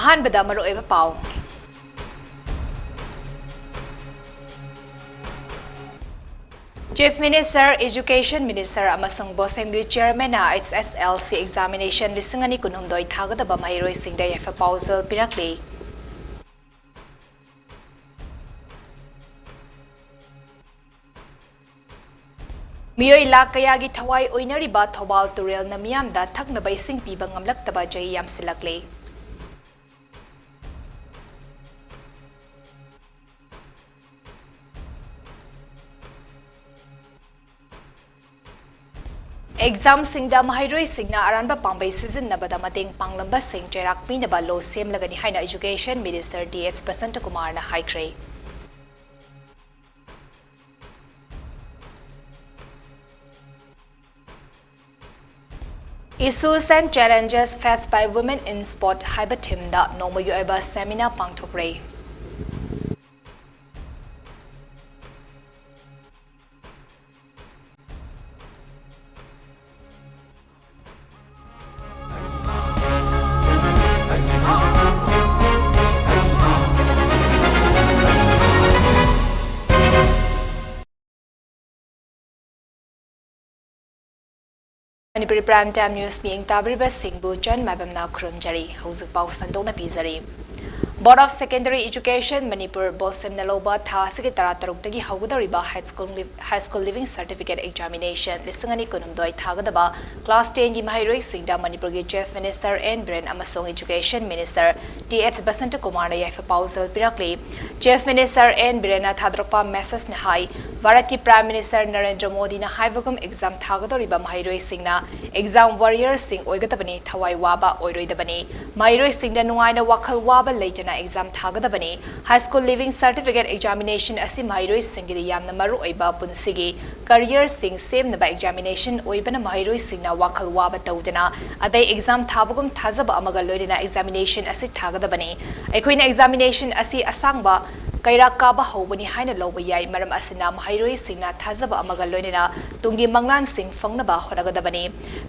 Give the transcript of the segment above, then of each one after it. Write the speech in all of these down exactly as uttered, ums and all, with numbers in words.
ꯑꯍꯥꯟꯕꯗ ꯃꯔꯨꯑꯣꯏꯕ ꯄꯥꯎ꯫ Chief Minister, Education Minister ꯑꯃꯁꯨꯡ ꯕꯣꯁꯦꯝꯒꯤ Chairman ꯅ H S L C examination ꯂꯤꯁꯤꯡ ꯑꯅꯤ ꯀꯨꯟꯍꯨꯝꯗꯣꯏ ꯊꯥꯒꯗꯕ ꯃꯍꯩꯔꯣꯏꯁꯤꯡꯗ ꯌꯥꯏꯐ ꯄꯥꯎꯖꯦꯜ ꯄꯤꯔꯛꯂꯤ꯫ ꯃꯤꯑꯣꯏ ꯂꯥꯈ ꯀꯌꯥꯒꯤ ꯊꯋꯥꯏ ꯑꯣꯏꯅꯔꯤꯕ ꯊꯧꯕꯥꯜ ꯇꯨꯔꯦꯜꯅ ꯃꯤꯌꯥꯝꯗ ꯊꯛꯅꯕ ꯏꯁꯤꯡ ꯄꯤꯕ ꯉꯝꯂꯛꯇꯕ ꯆꯍꯤ ꯌꯥꯝꯁꯤꯜꯂꯛꯂꯦ꯫ Examꯁꯤꯡꯗ ꯃꯍꯩꯔꯣꯏꯁꯤꯡꯅ ꯑꯔꯥꯟꯕ ꯄꯥꯝꯕꯩ ꯁꯤꯖꯤꯟꯅꯕꯗ ꯃꯇꯦꯡ ꯄꯥꯡꯂꯝꯕꯁꯤꯡ ꯆꯩꯔꯥꯛ ꯄꯤꯅꯕ law ꯁꯦꯝꯂꯒꯅꯤ ꯍꯥꯏꯅ Education Minister T H ꯕꯁꯟꯇꯀꯨꯃꯥꯔꯅ ꯍꯥꯏꯈ꯭ꯔꯦ꯫ Issues and Challenges Faced by Women in Sport ꯍꯥꯏꯕ themeꯗ ꯅꯣꯡꯃꯒꯤ ꯑꯣꯏꯕ seminar ꯄꯥꯡꯊꯣꯛꯈ꯭ꯔꯦ꯫ Manipuri Prime Time News ꯃꯤꯠꯌꯦꯡ ꯇꯥꯕꯤꯔꯤꯕꯁꯤꯡꯕꯨ ꯆꯟ ꯃꯥꯏꯕꯝꯅ ꯈꯨꯔꯨꯝꯖꯔꯤ꯫ ꯍꯧꯖꯤꯛ ꯄꯥꯎ ꯁꯟꯗꯣꯛꯅ ꯄꯤꯖꯔꯤ꯫ Board of Secondary Education Manipur, ꯕꯣꯁꯦꯝꯅ ꯂꯧꯕ ꯊꯥ ꯑꯁꯤꯒꯤ ꯇꯔꯥꯇꯔꯨꯛꯇꯒꯤ ꯍꯧꯒꯗꯧꯔꯤꯕ High School Liv-, High School Leaving Certificate Examination ꯂꯤꯁꯤꯡ ꯑꯅꯤ ꯀꯨꯟꯍꯨꯝꯗꯣꯏ ꯊꯥꯒꯗꯕ Class ten ꯒꯤ ꯃꯍꯩꯔꯣꯏꯁꯤꯡꯗ ꯃꯅꯤꯄꯨꯔꯒꯤ Chief Minister N ꯕꯤꯔꯦꯟ ꯑꯃꯁꯨꯡ Education Minister T H ꯕꯁꯟꯇꯀꯨꯃꯥꯔꯅ ꯌꯥꯏꯐ ꯄꯥꯎꯖꯦꯜ ꯄꯤꯔꯛꯂꯤ꯫ Chief Minister N ꯕꯤꯔꯦꯟꯅ ꯊꯥꯗꯣꯔꯛꯄ messageꯅ ꯍꯥꯏ, ꯚꯥꯔꯠꯀꯤ Prime Minister ꯅꯔꯦꯟꯗ꯭ꯔ ꯃꯣꯗꯤꯅ ꯍꯥꯏꯕꯒꯨꯝ exam ꯊꯥꯒꯗꯧꯔꯤꯕ ꯃꯍꯩꯔꯣꯏꯁꯤꯡꯅ exam warriorsꯁꯤꯡ ꯑꯣꯏꯒꯗꯕꯅꯤ, ꯊꯋꯥꯏ ꯋꯥꯕ ꯑꯣꯏꯔꯣꯏꯗꯕꯅꯤ꯫ ꯃꯍꯩꯔꯣꯏꯁꯤꯡꯗ ꯅꯨꯡꯉꯥꯏꯅ ꯋꯥꯈꯜ ꯋꯥꯕ ꯂꯩꯇꯅ exam ꯊꯥꯒꯗꯕꯅꯤ꯫ High School Leaving Certificate Examination ꯑꯁꯤ ꯃꯍꯩꯔꯣꯏꯁꯤꯡꯒꯤꯗꯤ ꯌꯥꯝꯅ ꯃꯔꯨꯑꯣꯏꯕ ꯄꯨꯟꯁꯤꯒꯤ careerꯁꯤꯡ ꯁꯦꯝꯅꯕ examination ꯑꯣꯏꯕꯅ ꯃꯍꯩꯔꯣꯏꯁꯤꯡꯅ ꯋꯥꯈꯜ ꯋꯥꯕ ꯇꯧꯗꯅ ꯑꯇꯩ exam ꯊꯥꯕꯒꯨꯝ ꯊꯥꯖꯕ ꯑꯃꯒ ꯂꯣꯏꯅꯅ examination ꯑꯁꯤ ꯊꯥꯒꯗꯕꯅꯤ꯫ ꯑꯩꯈꯣꯏꯅ examination ꯑꯁꯤ ꯑꯁꯥꯡꯕ ꯀꯩꯔꯥꯛ ꯀꯥꯕ ꯍꯧꯕꯅꯤ ꯍꯥꯏꯅ ꯂꯧꯕ ꯌꯥꯏ꯫ ꯃꯔꯝ ꯑꯁꯤꯅ, ꯃꯍꯩꯔꯣꯏꯁꯤꯡꯅ ꯊꯥꯖꯕ ꯑꯃꯒ ꯂꯣꯏꯅꯅ ꯇꯨꯡꯒꯤ ꯃꯪꯂꯥꯟꯁꯤꯡ ꯐꯪꯅꯕ ꯍꯣꯠꯅꯒꯗꯕꯅꯤ꯫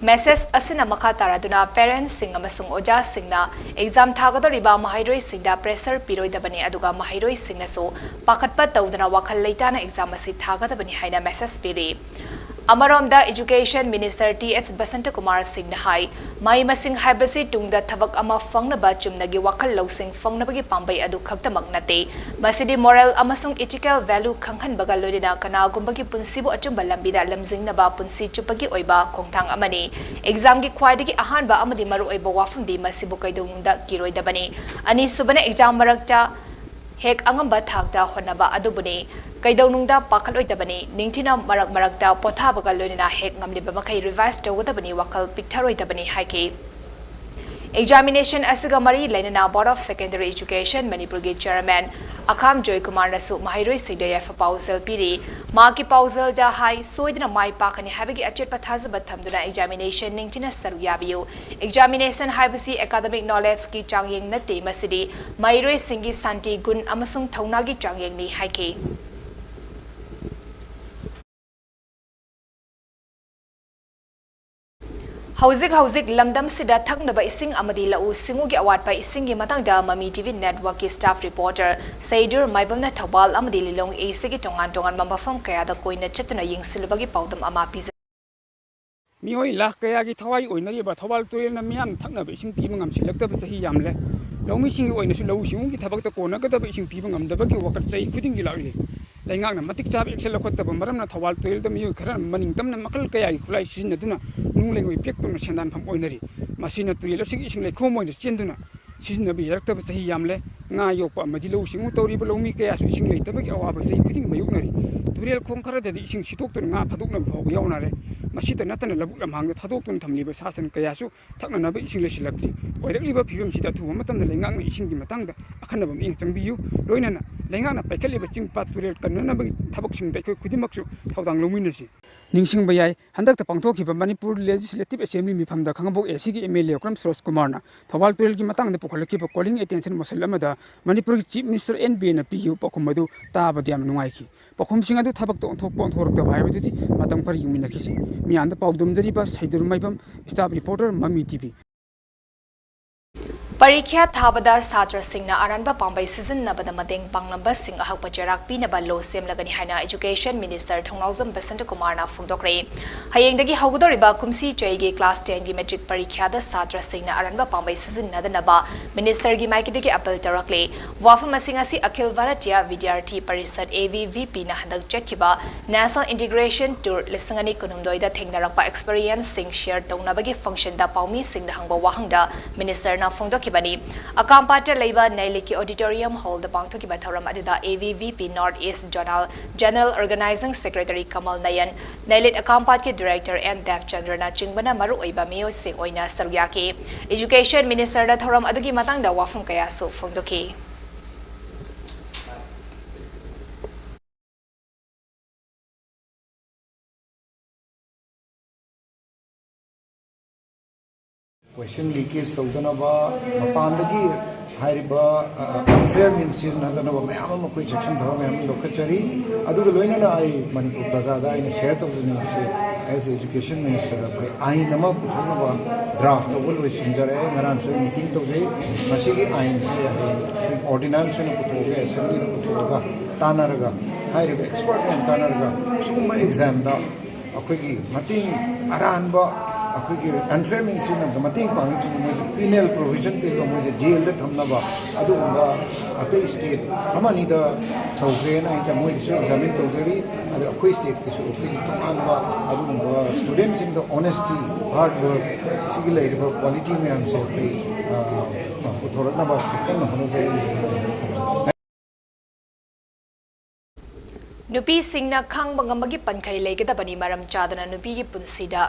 Message ꯑꯁꯤꯅ ꯃꯈꯥ ꯇꯥꯔꯗꯨꯅ parents ꯁꯤꯡ ꯑꯃꯁꯨꯡ ꯑꯣꯖꯥꯁꯤꯡꯅ exam ꯊꯥꯒꯗꯧꯔꯤꯕ ꯃꯍꯩꯔꯣꯏꯁꯤꯡꯗ pressure ꯄꯤꯔꯣꯏꯗꯕꯅꯤ, ꯑꯗꯨꯒ ꯃꯍꯩꯔꯣꯏꯁꯤꯡꯅꯁꯨ ꯄꯥꯈꯠꯄ ꯇꯧꯗꯅ ꯋꯥꯈꯜ ꯂꯩꯇꯥꯅ exam ꯑꯁꯤ ꯊꯥꯒꯗꯕꯅꯤ ꯍꯥꯏꯅ message ꯄꯤꯔꯤ꯫ ꯑꯃꯔꯣꯝꯗ, Education Minister ꯇꯤ ꯑꯦꯁ ꯕꯁꯟꯇꯀꯨꯃꯥꯔ ꯁꯤꯡꯅ ꯍꯥꯏ, ꯃꯍꯩ ꯃꯁꯤꯡ ꯍꯥꯏꯕꯁꯤ ꯇꯨꯡꯗ ꯊꯕꯛ ꯑꯃ ꯐꯪꯅꯕ ꯆꯨꯝꯅꯒꯤ ꯋꯥꯈꯜ ꯂꯧꯁꯤꯡ ꯐꯪꯅꯕꯒꯤ ꯄꯥꯝꯕꯩ ꯑꯗꯨ ꯈꯛꯇꯃꯛ ꯅꯠꯇꯦ꯫ ꯃꯁꯤꯗꯤ moral ꯑꯃꯁꯨꯡ ethical value ꯈꯪꯍꯟꯕꯒ ꯂꯣꯏꯅꯅ ꯀꯅꯥꯒꯨꯝꯕꯒꯤ ꯄꯨꯟꯁꯤꯕꯨ ꯑꯆꯨꯝꯕ ꯂꯝꯕꯤꯗ ꯂꯝꯖꯤꯡꯅꯕ ꯄꯨꯟꯁꯤ ꯆꯨꯞꯄꯒꯤ ꯑꯣꯏꯕ ꯈꯣꯡꯊꯥꯡ ꯑꯃꯅꯤ꯫ Exam ꯒꯤ ꯈ꯭ꯋꯥꯏꯗꯒꯤ ꯑꯍꯥꯟꯕ ꯑꯃꯗꯤ ꯃꯔꯨꯑꯣꯏꯕ ꯋꯥꯐꯝꯗꯤ ꯃꯁꯤꯕꯨ ꯀꯩꯗꯧꯅꯨꯡꯗ ꯀꯤꯔꯣꯏꯗꯕꯅꯤ꯫ ꯑꯅꯤꯁꯨꯕꯅ, exam ꯃꯔꯛꯇ ꯍꯦꯛ ꯑꯉꯝꯕ ꯊꯥꯛꯇ ꯍꯣꯠꯅꯕ ꯑꯗꯨꯕꯨꯅꯤ꯫ ꯀꯩꯗꯧꯅꯨꯡꯗ ꯄꯥꯈꯠꯂꯣꯏꯗꯕꯅꯤ꯫ ꯅꯤꯡꯊꯤꯅ ꯃꯔꯛ ꯃꯔꯛꯇ ꯄꯣꯊꯥꯕꯒ ꯂꯣꯏꯅꯅ ꯍꯦꯛ ꯉꯝꯂꯤꯕ ꯃꯈꯩ revise ꯇꯧꯒꯗꯕꯅꯤ, ꯋꯥꯈꯜ ꯄꯤꯛꯊꯔꯣꯏꯗꯕꯅꯤ ꯍꯥꯏꯈꯤ꯫ Examination ꯑꯁꯤꯒ ꯃꯔꯤ ꯂꯩꯅꯅ Board of Secondary Education ꯃꯅꯤꯄꯨꯔꯒꯤ chairman ꯑꯈꯥꯝ ꯖꯣꯏꯀꯨꯃꯥꯔꯅꯁꯨ ꯃꯍꯩꯔꯣꯏꯁꯤꯡꯗ ꯌꯥꯏꯐ ꯄꯥꯎꯖꯦꯜ ꯄꯤꯔꯤ꯫ ꯃꯍꯥꯛꯀꯤ ꯄꯥꯎꯖꯦꯜꯗ ꯍꯥꯏ, ꯁꯣꯏꯗꯅ ꯃꯥꯏ ꯄꯥꯛꯀꯅꯤ ꯍꯥꯏꯕꯒꯤ ꯑꯆꯦꯠꯄ ꯊꯥꯖꯕ ꯊꯝꯗꯨꯅ examination ꯅꯤꯡꯊꯤꯅ ꯁꯔꯨꯛ ꯌꯥꯕꯤꯌꯨ꯫ Examination ꯍꯥꯏꯕꯁꯤ academic knowledge ꯀꯤ ꯆꯥꯡꯌꯦꯡ ꯅꯠꯇꯦ, ꯃꯁꯤꯗꯤ ꯃꯍꯩꯔꯣꯏꯁꯤꯡꯒꯤ ꯁꯥꯟꯇꯤ, ꯒꯨꯟ ꯑꯃꯁꯨꯡ ꯊꯧꯅꯥꯒꯤ ꯆꯥꯡꯌꯦꯡꯅꯤ ꯍꯥꯏꯈꯤ꯫ ꯍꯧꯖꯤꯛ ꯍꯧꯖꯤꯛ ꯂꯝꯗꯝꯁꯤꯗ ꯊꯛꯅꯕ ꯏꯁꯤꯡ ꯑꯃꯗꯤ ꯂꯧꯎ ꯁꯤꯡꯎꯒꯤ ꯑꯋꯥꯠꯄ ꯏꯁꯤꯡꯒꯤ ꯃꯇꯥꯡꯗ ꯃꯃꯤ ꯇꯤ ꯚꯤ network ꯀꯤ staff reporter ꯁꯩꯗꯨꯔ ꯃꯥꯏꯕꯝꯅ ꯊꯧꯕꯥꯜ ꯑꯃꯗꯤ ꯂꯤꯂꯣꯡ A C ꯒꯤ ꯇꯣꯉꯥꯟ ꯇꯣꯉꯥꯟꯕ ꯃꯐꯝ ꯀꯌꯥꯗ ꯀꯣꯏꯅ ꯆꯠꯇꯨꯅ ꯌꯦꯡꯁꯤꯜꯂꯨꯕꯒꯤ ꯄꯥꯎꯗꯝ ꯑꯃ ꯄꯤꯖꯔꯤ꯫ ꯃꯤꯑꯣꯏ ꯂꯥꯈ ꯀꯌꯥꯒꯤ ꯊꯋꯥꯏ ꯑꯣꯏꯅꯔꯤꯕ ꯊꯧꯕꯥꯜ ꯇꯨꯔꯦꯜꯅ ꯃꯤꯌꯥꯝꯅ ꯊꯛꯅꯕ ꯏꯁꯤꯡ ꯄꯤꯕ ꯉꯝꯁꯤꯜꯂꯛꯇꯕ ꯆꯍꯤ ꯌꯥꯝꯂꯦ꯫ ꯂꯧꯃꯤꯁꯤꯡꯒꯤ ꯑꯣꯏꯅꯁꯨ ꯂꯧꯎ ꯁꯤꯡꯎꯒꯤ ꯊꯕꯛꯇ ꯀꯣꯟꯅꯒꯗꯕ ꯏꯁꯤꯡ ꯄꯤꯕ ꯉꯝꯗꯕꯒꯤ ꯋꯥꯀꯠ ꯆꯍꯤ ꯈꯨꯗꯤꯡꯒꯤ ꯂꯥꯛꯂꯤ꯫ ꯂꯩꯉꯥꯛꯅ ꯃꯇꯤꯛ ꯆꯥꯕ action ꯂꯧꯈꯠꯇꯕ ꯃꯔꯝꯅ ꯊꯧꯕꯥꯜ ꯇꯨꯔꯦꯜꯗ ꯃꯤꯑꯣꯏ ꯈꯔ ꯃꯅꯤꯡ ꯇꯝꯅ ꯃꯈꯜ ꯀꯌꯥꯒꯤ ꯈꯨꯠꯂꯥꯏ ꯁꯤꯖꯤꯟꯅꯗꯨꯅ ꯅꯨꯡ ꯂꯩꯉꯣꯏ ꯄꯦꯛꯇꯨꯅ ꯁꯦꯟꯗꯥꯟꯐꯝ ꯑꯣꯏꯅꯔꯤ꯫ ꯃꯁꯤꯅ ꯇꯨꯔꯦꯜ ꯑꯁꯤꯒꯤ ꯏꯁꯤꯡ ꯂꯩꯈꯣꯝ ꯑꯣꯏꯅ ꯆꯦꯟꯗꯨꯅ ꯁꯤꯖꯤꯟꯅꯕ ꯌꯥꯔꯛꯇꯕ ꯆꯍꯤ ꯌꯥꯝꯂꯦ꯫ ꯉꯥ ꯌꯣꯛꯄ ꯑꯃꯗꯤ ꯂꯧꯎ ꯁꯤꯡꯎ ꯇꯧꯔꯤꯕ ꯂꯧꯃꯤ ꯀꯌꯥꯁꯨ ꯏꯁꯤꯡ ꯂꯩꯇꯕꯒꯤ ꯑꯋꯥꯕ ꯆꯍꯤ ꯈꯨꯗꯤꯡꯒꯤ ꯃꯥꯌꯣꯛꯅꯔꯤ꯫ ꯇꯨꯔꯦꯜ ꯈꯣꯡ ꯈꯔꯗꯗꯤ ꯏꯁꯤꯡ ꯁꯤꯠꯇꯣꯛꯇꯨꯅ ꯉꯥ ꯐꯥꯗꯣꯛꯅꯕ ꯐꯥꯎꯕ ꯌꯥꯎꯅꯔꯦ꯫ ꯃꯁꯤꯇ ꯅꯠꯇꯅ ꯂꯧꯕꯨꯛ ꯂꯝꯍꯥꯡꯗ ꯊꯥꯗꯣꯛꯇꯨꯅ ꯊꯝꯂꯤꯕ ꯁꯥ ꯁꯟ ꯀꯌꯥꯁꯨ ꯊꯛꯅꯅꯕ ꯏꯁꯤꯡ ꯂꯩꯁꯤꯜꯂꯛꯇ꯭ꯔꯤ꯫ ꯑꯣꯏꯔꯛꯂꯤꯕ ꯐꯤꯕꯝꯁꯤꯗ ꯑꯊꯨꯕ ꯃꯇꯝꯗ ꯂꯩꯉꯥꯛꯅ ꯏꯁꯤꯡꯒꯤ ꯃꯇꯥꯡꯗ ꯑꯈꯟꯅꯕ ꯃꯤꯠꯌꯦꯡ ꯆꯪꯕꯤꯌꯨ꯫ ꯂꯣꯏꯅꯅ ꯂꯩꯉꯥꯛꯅ ꯄꯥꯏꯈꯠꯂꯤꯕ ꯆꯤꯡ ꯄꯥꯠ ꯇꯨꯔꯦꯜ ꯀꯟꯅꯅꯕꯒꯤ ꯊꯕꯛꯁꯤꯡꯗ ꯑꯩꯈꯣꯏ ꯈꯨꯗꯤꯡꯃꯛꯁꯨ ꯊꯧꯗꯥꯡ ꯂꯧꯃꯤꯟꯅꯁꯤ꯫ ꯅꯤꯡꯁꯤꯡꯕ ꯌꯥꯏ, ꯍꯟꯗꯛꯇ ꯄꯥꯡꯊꯣꯛꯈꯤꯕ Manipur Legislative Assembly ꯃꯤꯐꯝꯗ Khangabok A C ꯒꯤ M L A ꯑꯣꯀ꯭ꯔꯝ ꯁꯨꯔꯖ ꯀꯨꯃꯥꯔꯅ ꯊꯧꯕꯥꯜ ꯇꯨꯔꯦꯜꯒꯤ ꯃꯇꯥꯡꯗ ꯄꯨꯈꯠꯂꯛꯈꯤꯕ calling attention motion ꯑꯃꯗ ꯃꯅꯤꯄꯨꯔꯒꯤ Chief Minister N Biren ꯅ ꯄꯤꯈꯤꯕ ꯄꯥꯎꯈꯨꯝ ꯑꯗꯨ ꯇꯥꯕꯗ ꯌꯥꯝꯅ ꯅꯨꯡꯉꯥꯏꯈꯤ꯫ ꯄꯥꯎꯈꯨꯝꯁꯤꯡ ꯑꯗꯨ ꯊꯕꯛꯇ ꯑꯣꯟꯊꯣꯛꯄ ꯑꯣꯟꯊꯣꯔꯛꯇꯕ ꯍꯥꯏꯕꯗꯨꯗꯤ ꯃꯇꯝ ꯈꯔ ꯌꯦꯡꯃꯤꯟꯅꯈꯤꯁꯤ꯫ ꯃꯤꯌꯥꯝꯗ ꯄꯥꯎꯗꯝꯖꯔꯤꯕ ꯁꯩꯗꯨꯔꯃꯥꯏꯕꯝ, staff reporter, ꯃꯃꯤ T V꯫ ꯄꯔꯤꯈ꯭ꯌꯥ ꯊꯥꯕꯗ ꯁꯥꯇ꯭ꯔꯁꯤꯡꯅ ꯑꯔꯥꯟꯕ ꯄꯥꯝꯕꯩ ꯁꯤꯖꯤꯟꯅꯕꯗ ꯃꯇꯦꯡ ꯄꯥꯡꯂꯝꯕꯁꯤꯡ ꯑꯍꯛꯄ ꯆꯩꯔꯥꯛ ꯄꯤꯅꯕ law ꯁꯦꯝꯂꯒꯅꯤ ꯍꯥꯏꯅ Education Minister ꯊꯧꯅꯥꯎꯖꯝ ꯕꯁꯟꯇ ꯀꯨꯃꯥꯔꯅ ꯐꯣꯡꯗꯣꯛꯈ꯭ꯔꯦ꯫ ꯍꯌꯦꯡꯗꯒꯤ ꯍꯧꯒꯗꯧꯔꯤꯕ ꯀꯨꯝꯁꯤ ꯆꯍꯤꯒꯤ class ten ꯒꯤ matric ꯄꯔꯤꯈ꯭ꯌꯥꯗ ꯁꯥꯇ꯭ꯔꯁꯤꯡꯅ ꯑꯔꯥꯟꯕ ꯄꯥꯝꯕꯩ ꯁꯤꯖꯤꯟꯅꯗꯅꯕ minister ꯒꯤ ꯃꯥꯏꯀꯩꯗꯒꯤ appeal ꯇꯧꯔꯛꯂꯦ꯫ ꯋꯥꯐꯝ ꯑꯁꯤꯡ ꯑꯁꯤ ꯑꯈꯤꯜ Bharatiya ꯚꯤꯗ꯭ꯌꯥꯔꯊꯤ parishad, A V V P ꯅ ꯍꯟꯗꯛ ꯆꯠꯈꯤꯕ National Integration Tour ꯂꯤꯁꯤꯡ ꯑꯅꯤ ꯀꯨꯟꯍꯨꯝꯗꯣꯏꯗ ꯊꯦꯡꯅꯔꯛꯄ experience ꯁꯤꯡ share ꯇꯧꯅꯕꯒꯤ function ꯗ ꯄꯥꯎꯃꯤꯁꯤꯡꯗ ꯍꯪꯕ ꯋꯥꯍꯪꯗ minister ꯅ ꯐꯣꯡꯗꯣꯛꯈꯤꯕꯅꯤ꯫ ꯑꯀꯥꯝꯄꯥꯠꯇ ꯂꯩꯕ ꯅꯩꯂꯤꯛꯀꯤ auditorium hall ꯗ ꯄꯥꯡꯊꯣꯛꯈꯤꯕ ꯊꯧꯔꯝ ꯑꯗꯨꯗ A V V P North East Zonal General Organizing Secretary Kamal ꯅꯌꯟ, ꯅꯩꯂꯤꯠ ꯑꯀꯥꯝꯄꯥꯠꯀꯤ director N ꯗꯦꯕꯆꯟꯗ꯭ꯔꯅ ꯆꯤꯡꯕꯅ ꯃꯔꯨꯑꯣꯏꯕ ꯃꯤꯑꯣꯏꯁꯤꯡ ꯑꯣꯏꯅ ꯁꯔꯨꯛ ꯌꯥꯈꯤ꯫ Education minister ꯗ ꯊꯧꯔꯝ ꯑꯗꯨꯒꯤ ꯃꯇꯥꯡꯗ ꯋꯥꯐꯝ ꯀꯌꯥꯁꯨ ꯐꯣꯡꯗꯣꯛꯈꯤ꯫ Question leakage ꯇꯧꯗꯅꯕ, ꯃꯄꯥꯟꯗꯒꯤ ꯍꯥꯏꯔꯤꯕ, ꯑ, unfair means ꯁꯤꯖꯤꯟꯅꯗꯅꯕ ꯃꯌꯥꯝ ꯑꯃ ꯑꯩꯈꯣꯏ ꯆꯦꯛꯁꯤꯟ ꯊꯧꯔꯥꯡ ꯃꯌꯥꯝ ꯑꯃ ꯂꯧꯈꯠꯆꯔꯤ꯫ ꯑꯗꯨꯒ ꯂꯣꯏꯅꯅ ꯑꯩ ꯃꯅꯤꯄꯨꯔ ꯄ꯭ꯔꯖꯥꯗ ꯑꯩꯅ share ꯇꯧꯖꯅꯤꯡꯕꯁꯤ, as a education minister, ꯑꯩꯈꯣꯏ ꯑꯥꯏꯟ ꯑꯃ ꯄꯨꯊꯣꯛꯅꯕ draft ꯇꯧꯕ ꯂꯣꯏꯁꯤꯟꯖꯔꯛꯑꯦ꯫ ꯉꯔꯥꯡꯁꯨ ꯑꯩ meeting ꯇꯧꯖꯩ꯫ ꯃꯁꯤꯒꯤ ꯑꯥꯏꯟꯁꯤ ꯍꯌꯦꯡ ordinance ꯑꯣꯏꯅ ꯄꯨꯊꯣꯛꯑꯒ, assembly ꯗ ꯄꯨꯊꯣꯛꯑꯒ, ꯇꯥꯟꯅꯔꯒ, ꯍꯥꯏꯔꯤꯕ expert ꯃꯌꯥꯝ ꯇꯥꯟꯅꯔꯒ, ꯁꯤꯒꯨꯝꯕ exam ꯗ ꯑꯩꯈꯣꯏꯒꯤ ꯃꯇꯦꯡ ꯑꯔꯥꯟꯕ, ꯑꯩꯈꯣꯏꯒꯤ unfair means ꯁꯤꯖꯤꯟꯅꯕꯗ ꯃꯇꯦꯡ ꯄꯥꯡꯉꯤꯕꯁꯤꯡ ꯃꯣꯏꯁꯦ penal provision ꯄꯤꯔꯒ ꯃꯣꯏꯁꯦ jail ꯗ ꯊꯝꯅꯕ, ꯑꯗꯨꯒꯨꯝꯕ ꯑꯇꯩ state ꯑꯃ ꯑꯅꯤꯗ ꯇꯧꯈ꯭ꯔꯦꯅ ꯍꯥꯏꯇꯥꯔꯦ, ꯃꯣꯏꯒꯤꯁꯨ examine ꯇꯧꯖꯔꯤ꯫ ꯑꯗꯣ ꯑꯩꯈꯣꯏ state ꯀꯤꯁꯨ ꯑꯩꯈꯣꯏꯒꯤ ꯇꯣꯉꯥꯟꯕ ꯑꯗꯨꯒꯨꯝꯕ student ꯁꯤꯡꯗ honesty, hard work, ꯁꯤꯒꯤ ꯂꯩꯔꯤꯕ quality ꯃꯌꯥꯝꯁꯦ ꯑꯩꯈꯣꯏ, ꯑ, ꯄꯨꯊꯣꯔꯛꯅꯕ ꯀꯟꯅ ꯍꯣꯠꯅꯖꯔꯤ꯫ ꯅꯨꯄꯤꯁꯤꯡꯅ ꯈꯪꯕ ꯉꯝꯕꯒꯤ ꯄꯟꯈꯩ ꯂꯩꯒꯗꯕꯅꯤ, ꯃꯔꯝ ꯆꯥꯗꯅ ꯅꯨꯄꯤꯒꯤ ꯄꯨꯟꯁꯤꯗ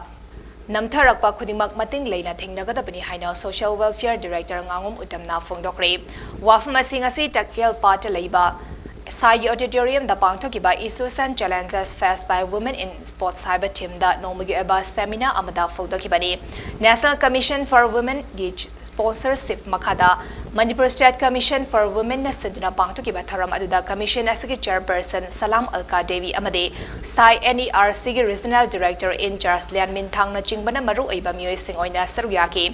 ꯅꯝꯊꯔꯛꯄ ꯈꯨꯗꯤꯡꯃꯛ ꯃꯇꯤꯡ ꯂꯩꯅ ꯊꯦꯡꯅꯒꯗꯕꯅꯤ ꯍꯥꯏꯅ Social Welfare Director ꯉꯥꯉꯣꯝ ꯎꯇꯝꯅ ꯐꯣꯡꯗꯣꯛꯈ꯭ꯔꯦ꯫ ꯋꯥꯐꯝ ꯑꯁꯤꯡ ꯑꯁꯤ ꯇꯛꯀꯦꯜ ꯄꯥꯠꯇ ꯂꯩꯕ ꯁꯥꯏꯒꯤ ꯑꯣꯗꯤꯇꯣꯔꯤꯌꯝꯗ ꯄꯥꯡꯊꯣꯛꯈꯤꯕ Issues and Challenges Faced by Women in Sports ꯍꯥꯏꯕ ꯊꯤꯝꯗ ꯅꯣꯡꯃꯒꯤ ꯑꯣꯏꯕ ꯁꯦꯃꯤꯅꯥꯔ ꯑꯃꯗ ꯐꯣꯡꯗꯣꯛꯈꯤꯕꯅꯤ꯫ National Commission for Womenꯒꯤ ꯁ꯭ꯄꯣꯟꯁꯔꯁꯤꯞ ꯃꯈꯥꯗ ꯃꯅꯤꯄꯨꯔ State Commission for Womenꯅ ꯁꯤꯟꯗꯨꯅ ꯄꯥꯡꯊꯣꯛꯈꯤꯕ ꯊꯧꯔꯝ ꯑꯗꯨꯗ ꯀꯃꯤꯁꯟ ꯑꯁꯤꯒꯤ ꯆꯦꯌꯔꯄꯔꯁꯟ ꯁꯂꯥꯝ ꯑꯜꯀꯥ ꯗꯦꯕꯤ ꯑꯃꯗꯤ ꯁꯥꯏ NERCꯒꯤ regional director in charge Lian ꯃꯤꯟꯊꯥꯡꯅꯆꯤꯡꯕꯅ ꯃꯔꯨꯑꯣꯏꯕ ꯃꯤꯑꯣꯏꯁꯤꯡ ꯑꯣꯏꯅ ꯁꯔꯨꯛ ꯌꯥꯈꯤ꯫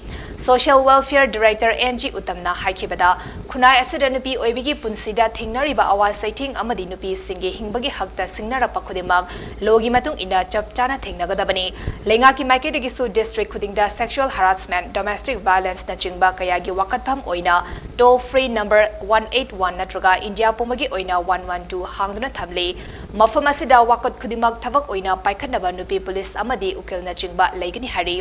Social welfare director N G ꯎꯇꯝꯅ ꯍꯥꯏꯈꯤꯕꯗ, ꯈꯨꯟꯅꯥꯏ ꯑꯁꯤꯗ ꯅꯨꯄꯤ ꯑꯣꯏꯕꯤꯒꯤ ꯄꯨꯟꯁꯤꯗ ꯊꯦꯡꯅꯔꯤꯕ ꯑꯋꯥ ꯆꯩꯊꯦꯡ ꯑꯃꯗꯤ ꯅꯨꯄꯤꯁꯤꯡꯒꯤ ꯍꯤꯡꯕꯒꯤ ꯍꯛꯇ ꯁꯤꯡꯅꯔꯛꯄ ꯈꯨꯗꯤꯡꯃꯛ ꯂꯣꯒꯤ ꯃꯇꯨꯡ ꯏꯟꯅ ꯆꯞ ꯆꯥꯅ ꯊꯦꯡꯅꯒꯗꯕꯅꯤ꯫ ꯂꯩꯉꯥꯛꯀꯤ ꯃꯥꯏꯀꯩꯗꯒꯤꯁꯨ ꯗꯤꯁꯇ꯭ꯔꯤꯛ ꯈꯨꯗꯤꯡꯗ sexual harassment, domestic violenceꯅꯆꯤꯡꯕ ꯀꯌꯥꯒꯤ ꯋꯥꯀꯠꯐꯝ ꯑꯣꯏꯅ toll free number one eight one ꯅꯠꯇ꯭ꯔꯒ ꯏꯟꯗꯤꯌꯥ ꯄꯨꯝꯕꯒꯤ ꯑꯣꯏꯅ one one two ꯍꯥꯡꯗꯨꯅ ꯊꯝꯂꯤ꯫ ꯃꯐꯝ ꯑꯁꯤꯗ ꯋꯥꯀꯠ ꯈꯨꯗꯤꯡꯃꯛ ꯊꯕꯛ ꯑꯣꯏꯅ ꯄꯥꯏꯈꯠꯅꯕ ꯅꯨꯄꯤ ꯄꯨꯂꯤꯁ ꯑꯃꯗꯤ ꯎꯀꯤꯜꯅꯆꯤꯡꯕ ꯂꯩꯒꯅꯤ ꯍꯥꯏꯔꯤ꯫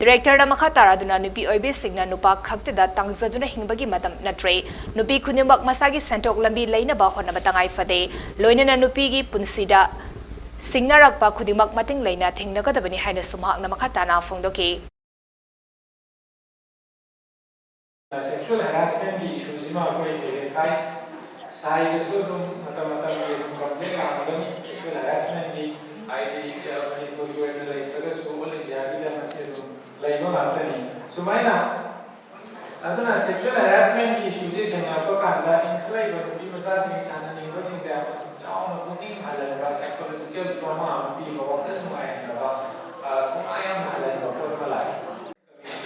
ꯗꯤꯔꯦꯛꯇꯔꯅ ꯃꯈꯥ ꯇꯥꯔꯗꯨꯅ ꯅꯨꯄꯤ ꯑꯣꯏꯕꯤꯁꯤꯡꯅ ꯅꯨꯄꯥ ꯈꯛꯇꯗ ꯇꯥꯡꯖꯗꯨꯅ ꯍꯤꯡꯕꯒꯤ ꯃꯇꯝ ꯅꯠꯇ꯭ꯔꯦ꯫ ꯅꯨꯄꯤ ꯈꯨꯗꯤꯡꯃꯛ ꯃꯁꯥꯒꯤ ꯁꯦꯟꯊꯣꯛ ꯂꯝꯕꯤ ꯂꯩꯅꯕ ꯍꯣꯠꯅꯕ ꯇꯉꯥꯏ ꯐꯗꯦ꯫ ꯂꯣꯏꯅꯅ ꯅꯨꯄꯤꯒꯤ ꯄꯨꯟꯁꯤꯗ ꯁꯤꯡꯅꯔꯛꯄ ꯈꯨꯗꯤꯡꯃꯛ ꯃꯇꯤꯡ ꯂꯩꯅ ꯊꯦꯡꯅꯒꯗꯕꯅꯤ ꯍꯥꯏꯅꯁꯨ ꯃꯍꯥꯛꯅ ꯃꯈꯥ ꯇꯥꯅ ꯐꯣꯡꯗꯣꯛꯈꯤ꯫ Sexual harassmentꯀꯤ issueꯁꯤꯃ ꯑꯩꯈꯣꯏ ꯍꯦꯛ ꯍꯦꯛ ꯇꯥꯏ꯫ ꯁꯥꯏꯗꯁꯨ ꯑꯗꯨꯝ ꯃꯇꯝ ꯃꯇꯝꯒꯤ ꯑꯗꯨꯝ complaint ꯂꯥꯛꯑꯝꯒꯅꯤ꯫ Sexual harassmentꯀꯤ ꯍꯥꯏꯗꯤ, ꯑ, ꯃꯅꯤꯄꯨꯔꯒꯤ ꯑꯣꯏꯅ ꯂꯩꯇ꯭ꯔꯒꯁꯨ all Indiaꯒꯤꯗ ꯃꯁꯤ ꯑꯗꯨꯝ ꯂꯩꯕ ꯉꯥꯛꯇꯅꯤ꯫ ꯁꯨꯃꯥꯏꯅ, ꯑꯗꯨꯅ sexual harassmentꯀꯤ issueꯁꯦ ꯊꯦꯡꯅꯔꯛꯄ ꯀꯥꯟꯗ ꯏꯟꯈꯠꯂꯛꯏꯕ ꯅꯨꯄꯤ ꯃꯆꯥꯁꯤꯡ ꯁꯥꯟꯅꯅꯤꯡꯕꯁꯤꯡꯗ ꯌꯥꯝ ꯆꯥꯎꯅ ꯄꯨꯛꯅꯤꯡ ꯍꯜꯍꯟꯕ, psychological trauma ꯑꯃ ꯄꯤꯕ, ꯋꯥꯈꯜ ꯅꯨꯡꯉꯥꯏꯍꯟꯗꯕ, ꯑ, ꯈꯣꯡꯂꯥꯏ ꯌꯥꯝꯅ ꯍꯜꯍꯟꯕ ꯄꯣꯠ ꯑꯃ ꯂꯥꯛꯏ꯫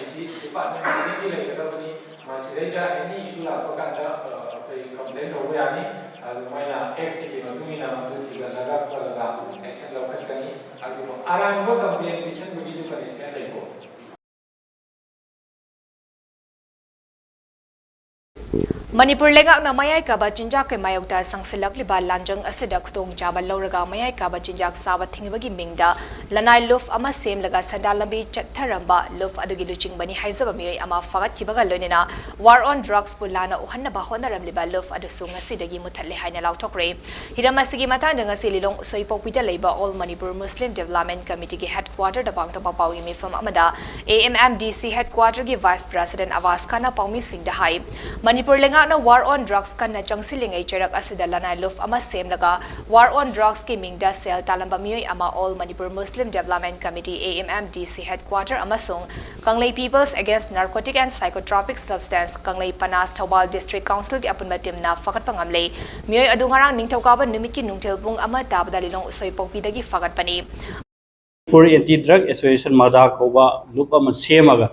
ꯑꯁꯤ department ꯈꯨꯗꯤꯡꯒꯤ ꯂꯩꯒꯗꯕꯅꯤ꯫ ꯃꯁꯤꯗꯩꯗ any issue ꯂꯥꯛꯄ ꯀꯥꯟꯗ, ꯑ, ꯑꯩꯈꯣꯏ complaint ꯇꯧꯕ ꯌꯥꯅꯤ꯫ ꯑꯗꯨ ꯃꯣꯏꯅ actꯁꯤꯒꯤ ꯃꯇꯨꯡ ꯏꯟꯅ ꯃꯗꯨ ꯊꯤꯒꯠꯂꯒ ꯈꯣꯠꯂꯒ action ꯂꯧꯈꯠꯀꯅꯤ꯫ ꯑꯗꯨꯕꯨ ꯑꯔꯥꯟꯕ complaint ꯄꯤꯁꯟꯕꯒꯤꯁꯨ punishment ꯂꯩꯀꯣ꯫ ꯃꯅꯤꯄꯨꯔ ꯂꯩꯉꯥꯛꯅ ꯃꯌꯥꯏ ꯀꯥꯕ ꯆꯤꯟꯖꯥꯛꯀꯤ ꯃꯥꯌꯣꯛꯇ ꯆꯪꯁꯤꯜꯂꯛꯂꯤꯕ ꯂꯥꯟꯖꯪ ꯑꯁꯤꯗ ꯈꯨꯗꯣꯡꯆꯥꯕ ꯂꯧꯔꯒ ꯃꯌꯥꯏ ꯀꯥꯕ ꯆꯤꯟꯖꯥꯛ ꯆꯥꯕ ꯊꯤꯡꯕꯒꯤ ꯃꯤꯡꯗ ꯂꯅꯥꯏ ꯂꯨꯞ ꯑꯃ ꯁꯦꯝꯂꯒ ꯁꯦꯟꯗꯥꯟ ꯂꯝꯕꯤ ꯆꯠꯊꯔꯝꯕ ꯂꯨꯞ ꯑꯗꯨꯒꯤ ꯂꯨꯆꯤꯡꯕꯅꯤ ꯍꯥꯏꯖꯕ ꯃꯤꯑꯣꯏ ꯑꯃ ꯐꯥꯒꯠꯈꯤꯕꯒ ꯂꯣꯏꯅꯅ War on Drugsꯄꯨ ꯂꯥꯟꯅ ꯎꯍꯟꯅꯕ ꯍꯣꯠꯅꯔꯝꯂꯤꯕ ꯂꯨꯞ ꯑꯗꯨꯁꯨ ꯉꯁꯤꯗꯒꯤ ꯃꯨꯊꯠꯂꯦ ꯍꯥꯏꯅ ꯂꯥꯎꯊꯣꯛꯈ꯭ꯔꯦ꯫ ꯍꯤꯔꯝ ꯑꯁꯤꯒꯤ ꯃꯇꯥꯡꯗ ꯉꯁꯤ ꯂꯤꯂꯣꯡ ꯎꯁꯣꯏꯄꯣꯛꯄꯤꯗ ꯂꯩꯕ All Manipur Muslim Development Committeeꯒꯤ headquarterꯗ ꯄꯥꯡꯊꯣꯛꯄ ꯄꯥꯎꯒꯤ ꯃꯤꯐꯝ ꯑꯃꯗ AMMDC headquarterꯒꯤ vice president ꯑꯕꯥꯁ ꯈꯥꯟꯅ ꯄꯥꯎꯃꯤꯁꯤꯡꯗ ꯍꯥꯏ꯫ ꯃꯅꯤꯄꯨꯔ ꯂꯩꯉꯥꯛ War on Drugs ꯀꯟꯅ ꯆꯪꯁꯤꯜꯂꯤꯉꯩ ꯆꯩꯔꯛ ꯑꯁꯤꯗ ꯂꯅꯥꯏ ꯂꯨꯞ ꯑꯃ ꯁꯦꯝꯂꯒ War on Drugsꯀꯤ ꯃꯤꯡꯗ ꯁꯦꯜ ꯇꯥꯜꯂꯝꯕ ꯃꯤꯑꯣꯏ ꯑꯃ All Manipur Muslim Development Committee, A M M D C, headquarter ꯑꯃꯁꯨꯡ Kanglei People's Against Narcotic and Psychotropic Substance, Kanglei Panas, Thoubal District Councilꯒꯤ ꯑꯄꯨꯟꯕ ꯇꯤꯝꯅ ꯐꯒꯠꯄ ꯉꯝꯂꯦ꯫ ꯃꯤꯑꯣꯏ ꯑꯗꯨ ꯉꯔꯥꯡ ꯅꯤꯡꯊꯧꯀꯥꯕ ꯅꯨꯃꯤꯠꯀꯤ ꯅꯨꯡꯊꯤꯜ ꯄꯨꯡ ꯑꯃ ꯇꯥꯕꯗ ꯂꯤꯂꯣꯡ ꯎꯁꯣꯏꯄꯣꯛꯄꯤꯗꯒꯤ ꯐꯒꯠꯄꯅꯤ꯫ ꯃꯅꯤꯄꯨꯔ Anti Drug Association, ꯃꯗꯥ ꯀꯧꯕ ꯂꯨꯞ ꯑꯃ ꯁꯦꯝꯃꯒ,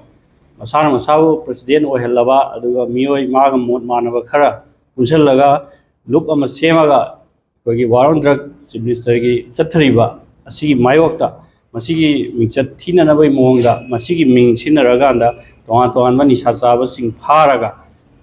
ꯃꯁꯥꯅ ꯃꯁꯥꯕꯨ president ꯑꯣꯏꯍꯜꯂꯕ, ꯑꯗꯨꯒ ꯃꯤꯑꯣꯏ ꯃꯥꯒ ꯃꯣꯠ ꯃꯥꯟꯅꯕ ꯈꯔ ꯄꯨꯟꯁꯤꯜꯂꯒ ꯂꯨꯞ ꯑꯃ ꯁꯦꯝꯃꯒ, ꯑꯩꯈꯣꯏꯒꯤ War on Drug Chief Ministerꯒꯤ ꯆꯠꯊꯔꯤꯕ ꯑꯁꯤꯒꯤ ꯃꯥꯌꯣꯛꯇ, ꯃꯁꯤꯒꯤ ꯃꯤꯡꯆꯠ ꯊꯤꯅꯅꯕꯒꯤ ꯃꯑꯣꯡꯗ, ꯃꯁꯤꯒꯤ ꯃꯤꯡ ꯁꯤꯖꯤꯟꯅꯔꯀꯥꯟꯗ ꯇꯣꯉꯥꯟ ꯇꯣꯉꯥꯟꯕ ꯅꯤꯁꯥ ꯆꯥꯕꯁꯤꯡ ꯐꯥꯔꯒ,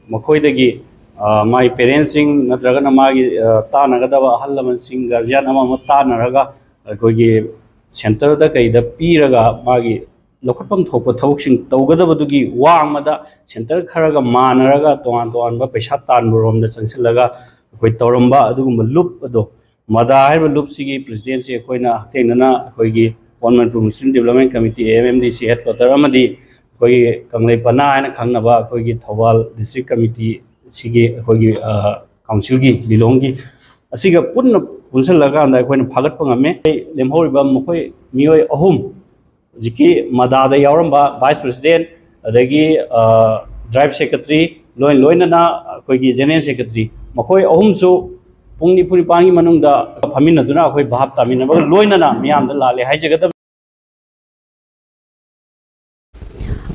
ꯃꯈꯣꯏꯗꯒꯤ, ꯑ, ꯃꯥꯒꯤ parentsꯁꯤꯡ ꯅꯠꯇ꯭ꯔꯒꯅ ꯃꯥꯒꯤ, ꯑ, ꯇꯥꯟꯅꯒꯗꯕ ꯑꯍꯜ ꯂꯃꯟꯁꯤꯡ, guardian ꯑꯃ ꯑꯃ ꯇꯥꯟꯅꯔꯒ, ꯑꯩꯈꯣꯏꯒꯤ centreꯗ ꯀꯩꯗ ꯄꯤꯔꯒ, ꯃꯥꯒꯤ ꯂꯧꯈꯠꯐꯝ ꯊꯣꯛꯄ ꯊꯕꯛꯁꯤꯡ ꯇꯧꯒꯗꯕꯗꯨꯒꯤ ꯋꯥꯡꯃꯗ centre ꯈꯔꯒ ꯃꯥꯟꯅꯔꯒ ꯇꯣꯉꯥꯟ ꯇꯣꯉꯥꯟꯕ ꯄꯩꯁꯥ ꯇꯥꯟꯕꯔꯣꯝꯗ ꯆꯪꯁꯤꯜꯂꯒ ꯑꯩꯈꯣꯏ ꯇꯧꯔꯝꯕ ꯑꯗꯨꯒꯨꯝꯕ ꯂꯨꯞ ꯑꯗꯣ, ꯃꯗꯥ ꯍꯥꯏꯔꯤꯕ ꯂꯨꯞꯁꯤꯒꯤ presidentꯁꯤ ꯑꯩꯈꯣꯏꯅ ꯍꯛꯊꯦꯡꯅꯅ ꯑꯩꯈꯣꯏꯒꯤ All Manipur Muslim Development Committee, A M M D C headquarter, ꯑꯃꯗꯤ ꯑꯩꯈꯣꯏꯒꯤ ꯀꯪꯂꯩ ꯄꯅꯥ ꯍꯥꯏꯅ ꯈꯪꯅꯕ ꯑꯩꯈꯣꯏꯒꯤ ꯊꯧꯕꯥꯜ district committeeꯁꯤꯒꯤ ꯑꯩꯈꯣꯏꯒꯤ, ꯑ, councilꯒꯤ, ꯂꯤꯂꯣꯡꯒꯤ, ꯑꯁꯤꯒ ꯄꯨꯟꯅ ꯄꯨꯟꯁꯤꯜꯂꯀꯥꯟꯗ ꯑꯩꯈꯣꯏꯅ ꯐꯥꯒꯠꯄ ꯉꯝꯃꯦ꯫ ꯂꯦꯝꯍꯧꯔꯤꯕ ꯃꯈꯣꯏ ꯃꯤꯑꯣꯏ ꯑꯍꯨꯝ, ꯍꯧꯖꯤꯛꯀꯤ ꯃꯗꯥꯗ ꯌꯥꯎꯔꯝꯕ vice president, ꯑꯗꯒꯤ, ꯑ, drive secretary, ꯂꯣꯏ ꯂꯣꯏꯅꯅ ꯑꯩꯈꯣꯏꯒꯤ general secretary, ꯃꯈꯣꯏ ꯑꯍꯨꯝꯁꯨ ꯄꯨꯡ ꯅꯤꯐꯨ ꯅꯤꯄꯥꯟꯒꯤ ꯃꯅꯨꯡꯗ ꯐꯝꯃꯤꯟꯅꯗꯨꯅ ꯑꯩꯈꯣꯏ ꯚꯥꯞ ꯇꯥꯃꯤꯟꯅꯕꯒ ꯂꯣꯏꯅꯅ ꯃꯤꯌꯥꯝꯗ ꯂꯥꯜꯂꯦ ꯍꯥꯏꯖꯒꯗꯕꯅꯤ꯫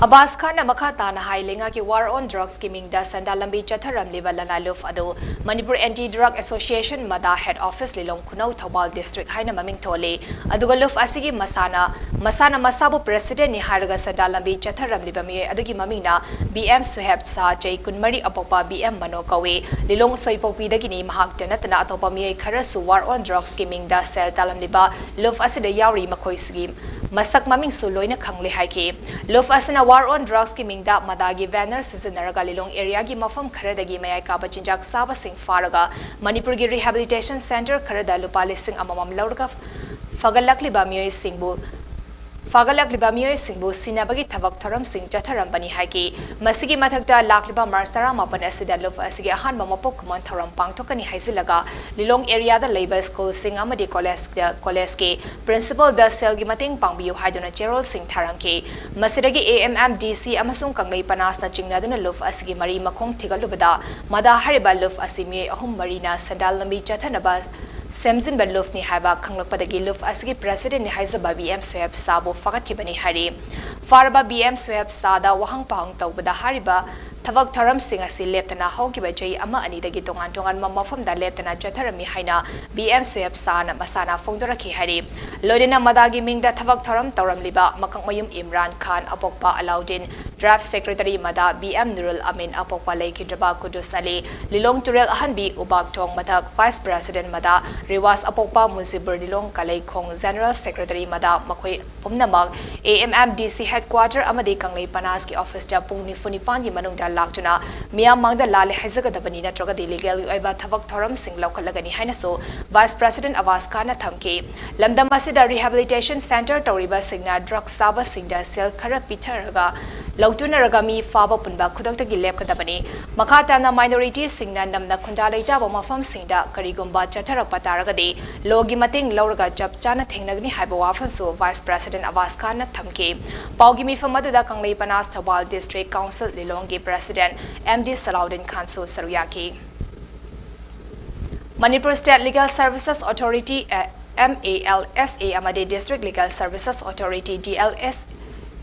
ꯑꯕꯥꯁ ꯈꯥꯟꯅ ꯃꯈꯥ ꯇꯥꯅ ꯍꯥꯏ, ꯂꯩꯉꯥꯛꯀꯤ War on Drugsꯀꯤ ꯃꯤꯡꯗ ꯁꯦꯟꯗꯥꯟ ꯂꯝꯕꯤ ꯆꯠꯊꯔꯝꯂꯤꯕ ꯂꯅꯥꯏ ꯂꯨꯞ ꯑꯗꯨ Manipur Anti Drug Association, ꯃꯗꯥ head office, ꯂꯤꯂꯣꯡ ꯈꯨꯅꯧ, ꯊꯧꯕꯥꯜ district ꯍꯥꯏꯅ ꯃꯃꯤꯡ ꯊꯣꯜꯂꯤ꯫ ꯑꯗꯨꯒ ꯂꯨꯞ ꯑꯁꯤꯒꯤ ꯃꯁꯥꯅ, ꯃꯁꯥꯅ ꯃꯁꯥꯕꯨ presidentꯅꯤ ꯍꯥꯏꯔꯒ ꯁꯦꯟꯗꯥꯟ ꯂꯝꯕꯤ ꯆꯠꯊꯔꯝꯂꯤꯕ ꯃꯤꯑꯣꯏ ꯑꯗꯨꯒꯤ ꯃꯃꯤꯡꯅ B M ꯁꯨꯍꯦꯕ ꯁꯥꯍ, ꯆꯍꯤ ꯀꯨꯟꯃꯔꯤ, ꯑꯄꯣꯛꯄ B M ꯃꯅꯣ ꯀꯧꯏ꯫ ꯂꯤꯂꯣꯡ ꯎꯁꯣꯏꯄꯣꯛꯄꯤꯗꯒꯤꯅꯤ꯫ ꯃꯍꯥꯛꯇ ꯅꯠꯇꯅ ꯑꯇꯣꯞꯄ ꯃꯤꯑꯣꯏ ꯈꯔꯁꯨ War on Drugsꯀꯤ ꯃꯤꯡꯗ ꯁꯦꯜ ꯇꯥꯜꯂꯝꯂꯤꯕ ꯂꯨꯞ ꯑꯁꯤꯗ ꯌꯥꯎꯔꯤ꯫ ꯃꯈꯣꯏꯁꯤꯒꯤ ꯃꯁꯛ ꯃꯃꯤꯡꯁꯨ ꯂꯣꯏꯅ ꯈꯪꯂꯦ ꯍꯥꯏꯈꯤ꯫ ꯂꯨꯞ ꯑꯁꯤꯅ War on Drugsꯀꯤ ꯃꯤꯡꯗ ꯃꯗꯥꯒꯤ banner ꯁꯤꯖꯤꯟꯅꯔꯒ ꯂꯤꯂꯣꯡ areaꯒꯤ ꯃꯐꯝ ꯈꯔꯗꯒꯤ ꯃꯌꯥꯏ ꯀꯥꯕ ꯆꯤꯟꯖꯥꯛ ꯆꯥꯕꯁꯤꯡ ꯐꯥꯔꯒ ꯃꯅꯤꯄꯨꯔꯒꯤ rehabilitation centre ꯈꯔꯗ ꯂꯨꯄꯥ ꯂꯤꯁꯤꯡ ꯑꯃꯃꯝ ꯂꯧꯔꯒ ꯐꯒꯠꯂꯛꯂꯤꯕ ꯃꯤꯑꯣꯏꯁꯤꯡꯕꯨ ꯐꯥꯒꯠꯂꯛꯂꯤꯕ ꯃꯤꯑꯣꯏꯁꯤꯡꯕꯨ ꯁꯤꯟꯅꯕꯒꯤ ꯊꯕꯛ ꯊꯧꯔꯝꯁꯤꯡ ꯆꯠꯊꯔꯝꯕꯅꯤ ꯍꯥꯏꯈꯤ꯫ ꯃꯁꯤꯒꯤ ꯃꯊꯛꯇ ꯂꯥꯛꯂꯤꯕ ꯃꯥꯔꯆ ꯇꯔꯥꯃꯥꯄꯟ ꯑꯁꯤꯗ ꯂꯨꯞ ꯑꯁꯤꯒꯤ ꯑꯍꯥꯟꯕ ꯃꯄꯣꯛ ꯀꯨꯝꯑꯣꯟ ꯊꯧꯔꯝ ꯄꯥꯡꯊꯣꯛꯀꯅꯤ ꯍꯥꯏꯖꯤꯜꯂꯒ ꯂꯤꯂꯣꯡ ꯑꯦꯔꯤꯌꯥꯗ ꯂꯩꯕ ꯁ꯭ꯀꯨꯜꯁꯤꯡ ꯑꯃꯗꯤ ꯀꯣꯂꯦꯖꯇ, ꯀꯣꯂꯦꯖꯀꯤ ꯄ꯭ꯔꯤꯟꯁꯤꯄꯜꯗ ꯁꯦꯜꯒꯤ ꯃꯇꯦꯡ ꯄꯥꯡꯕꯤꯌꯨ ꯍꯥꯏꯗꯨꯅ ꯆꯦꯔꯣꯜꯁꯤꯡ ꯊꯥꯔꯝꯈꯤ꯫ ꯃꯁꯤꯗꯒꯤ ꯑꯦ ꯑꯦꯝ ꯑꯦꯝ ꯗꯤ ꯁꯤ ꯑꯃꯁꯨꯡ ꯀꯪꯂꯩ ꯄꯅꯥꯁꯅ ꯆꯤꯡꯅꯗꯨꯅ ꯂꯨꯞ ꯑꯁꯤꯒꯤ ꯃꯔꯤ ꯃꯈꯣꯡ ꯊꯤꯒꯠꯂꯨꯕꯗ ꯃꯗꯥ ꯍꯥꯏꯔꯤꯕ ꯂꯨꯞ ꯑꯁꯤ ꯃꯤꯑꯣꯏ ꯑꯍꯨꯝ ꯃꯔꯤꯅ ꯁꯦꯟꯗꯥꯟ ꯂꯝꯕꯤ ꯆꯠꯊꯅꯕ ꯁꯦꯝꯖꯤꯟꯕ ꯂꯨꯞꯅꯤ ꯍꯥꯏꯕ ꯈꯪꯂꯛꯄꯗꯒꯤ ꯂꯨꯞ ꯑꯁꯤꯒꯤ ꯄ꯭ꯔꯦꯁꯤꯗꯦꯟꯠꯅꯤ ꯍꯥꯏꯖꯕ ꯕꯤ ꯑꯦꯝ ꯁꯣꯌꯦꯕ ꯁꯥꯕꯨ ꯐꯒꯠꯈꯤꯕꯅꯤ ꯍꯥꯏꯔꯤ꯫ ꯐꯥꯔꯕ ꯕꯤ ꯑꯦꯝ ꯁꯣꯌꯦꯕ ꯁꯥꯗ ꯋꯥꯍꯪ ꯄꯥꯎꯍꯪ ꯇꯧꯕꯗ ꯍꯥꯏꯔꯤꯕ ꯊꯕꯛ ꯊꯧꯔꯝꯁꯤꯡ ꯑꯁꯤ ꯂꯦꯞꯇꯅ ꯍꯧꯈꯤꯕ ꯆꯍꯤ ꯑꯃ ꯑꯅꯤꯗꯒꯤ ꯇꯣꯉꯥꯟ ꯇꯣꯉꯥꯟꯕ ꯃꯐꯝꯗ ꯂꯦꯞꯇꯅ ꯆꯠꯊꯔꯝꯃꯤ ꯍꯥꯏꯅ ꯕꯤ ꯑꯦꯝ ꯁꯣꯌꯦꯕ ꯁꯥꯅ ꯃꯁꯥꯅ ꯐꯣꯡꯗꯣꯔꯛꯈꯤ ꯍꯥꯏꯔꯤ꯫ ꯂꯣꯏꯅꯅ ꯃꯗꯥꯒꯤ ꯃꯤꯡꯗ ꯊꯕꯛ ꯊꯧꯔꯝ ꯇꯧꯔꯝꯂꯤꯕ ꯃꯀꯛꯃꯌꯨꯝ ꯏꯝꯔꯥꯟ ꯈꯥꯟ, ꯑꯄꯣꯛꯄ ꯑꯂꯥꯎꯗꯤꯟ, ꯗ꯭ꯔꯥꯏꯕ ꯁꯦꯀ꯭ꯔꯦꯇꯔꯤ ꯃꯗꯥ ꯕꯤ ꯑꯦꯝ ꯅꯨꯔꯨꯜ ꯑꯃꯤꯟ, ꯑꯄꯣꯛꯄ ꯂꯩꯈꯤꯗ꯭ꯔꯕ ꯀꯨꯗꯨꯁ ꯑꯂꯤ, ꯂꯤꯂꯣꯡ ꯇꯨꯔꯦꯜ ꯑꯍꯟꯕꯤ ꯎꯕꯥꯛꯊꯣꯡ ꯃꯊꯛ ꯚꯥꯏꯁ ꯄ꯭ꯔꯦꯁꯤꯗꯦꯟꯠ ꯃꯗꯥ ꯔꯤꯋꯥꯁ, ꯑꯄꯣꯛꯄ ꯃꯨꯖꯤꯕꯨꯔ, ꯂꯤꯂꯣꯡ ꯀꯂꯩꯈꯣꯡ ꯖꯦꯅꯔꯦꯜ ꯁꯦꯀ꯭ꯔꯦꯇꯔꯤ ꯃꯗꯥ ꯃꯈꯣꯏ ꯄꯨꯝꯅꯃꯛ ꯑꯦ ꯑꯦꯝ ꯑꯦꯝ ꯗꯤ ꯁꯤ ꯍꯦꯗꯀ꯭ꯋꯥꯇꯔ ꯑꯃꯗꯤ ꯀꯪꯂꯩ ꯄꯅꯥꯁꯀꯤ ꯑꯣꯐꯤꯁꯇ ꯄꯨꯡ ꯅꯤꯐꯨ ꯅꯤꯄꯥꯟꯒꯤ ꯃꯅꯨꯡꯗ ꯂꯥꯛꯇꯨꯅ ꯃꯤꯌꯥꯝ ꯃꯥꯡꯗ ꯂꯥꯜꯂꯦ ꯍꯥꯏꯖꯒꯗꯕꯅꯤ, ꯅꯠꯇ꯭ꯔꯒꯗꯤ ꯂꯤꯒꯦꯜꯒꯤ ꯑꯣꯏꯕ ꯊꯕꯛ ꯊꯧꯔꯝꯁꯤꯡ ꯂꯧꯈꯠꯂꯒꯅꯤ ꯍꯥꯏꯅꯁꯨ ꯚꯥꯏꯁ ꯄ꯭ꯔꯦꯁꯤꯗꯦꯟꯠ ꯑꯋꯥꯁ ꯈꯥꯟꯅ ꯊꯝꯈꯤ꯫ ꯂꯝꯗꯝ ꯑꯁꯤꯗ ꯔꯤꯍꯦꯕꯤꯂꯤꯇꯦꯁꯟ ꯁꯦꯟꯇꯔ ꯇꯧꯔꯤꯕꯁꯤꯡꯅ ꯗ꯭ꯔꯒ ꯆꯥꯕꯁꯤꯡꯗ ꯁꯦꯜ ꯈꯔ ꯄꯤꯊꯔꯒ ꯂꯧꯇꯨꯅꯔꯒ ꯃꯤ ꯐꯥꯕ ꯄꯨꯟꯕ ꯈꯨꯗꯛꯇꯒꯤ ꯂꯦꯞꯀꯗꯕꯅꯤ꯫ ꯃꯈꯥ ꯇꯥꯅ ꯃꯥꯏꯅꯣꯔꯤꯇꯤꯁꯤꯡꯅ ꯅꯝꯅ ꯈꯨꯟꯗꯥ ꯂꯩꯇꯥꯕ ꯃꯐꯝꯁꯤꯡꯗ ꯀꯔꯤꯒꯨꯝꯕ ꯆꯠꯊꯔꯛꯄ ꯇꯥꯔꯒꯗꯤ ꯂꯣꯒꯤ ꯃꯇꯦꯡ ꯂꯧꯔꯒ ꯆꯞ ꯆꯥꯅ ꯊꯦꯡꯅꯒꯅꯤ ꯍꯥꯏꯕ ꯋꯥꯐꯝꯁꯨ ꯚꯥꯏꯁ ꯄ꯭ꯔꯦꯁꯤꯗꯦꯟꯠ ꯑꯋꯥꯁ ꯈꯥꯟꯅ ꯊꯝꯈꯤ꯫ ꯄꯥꯎꯒꯤ ꯃꯤꯐꯝ ꯑꯗꯨꯗ ꯀꯪꯂꯩ ꯄꯅꯥꯁ ꯊꯧꯕꯥꯜ ꯗꯤꯁꯇ꯭ꯔꯤꯛ ꯀꯥꯎꯟꯁꯤꯜ ꯂꯤꯂꯣꯡꯒꯤ ꯄ꯭ꯔꯦꯁꯤꯗꯦꯟꯠ ꯑꯦꯝ ꯗꯤ ꯁꯂꯥꯎꯗꯤꯟ ꯈꯥꯟꯁꯨ ꯁꯔꯨꯛ ꯌꯥꯈꯤ꯫ Manipur state legal services authority, A, M A L S A, ꯑꯃꯗꯤ district legal services authority, D L S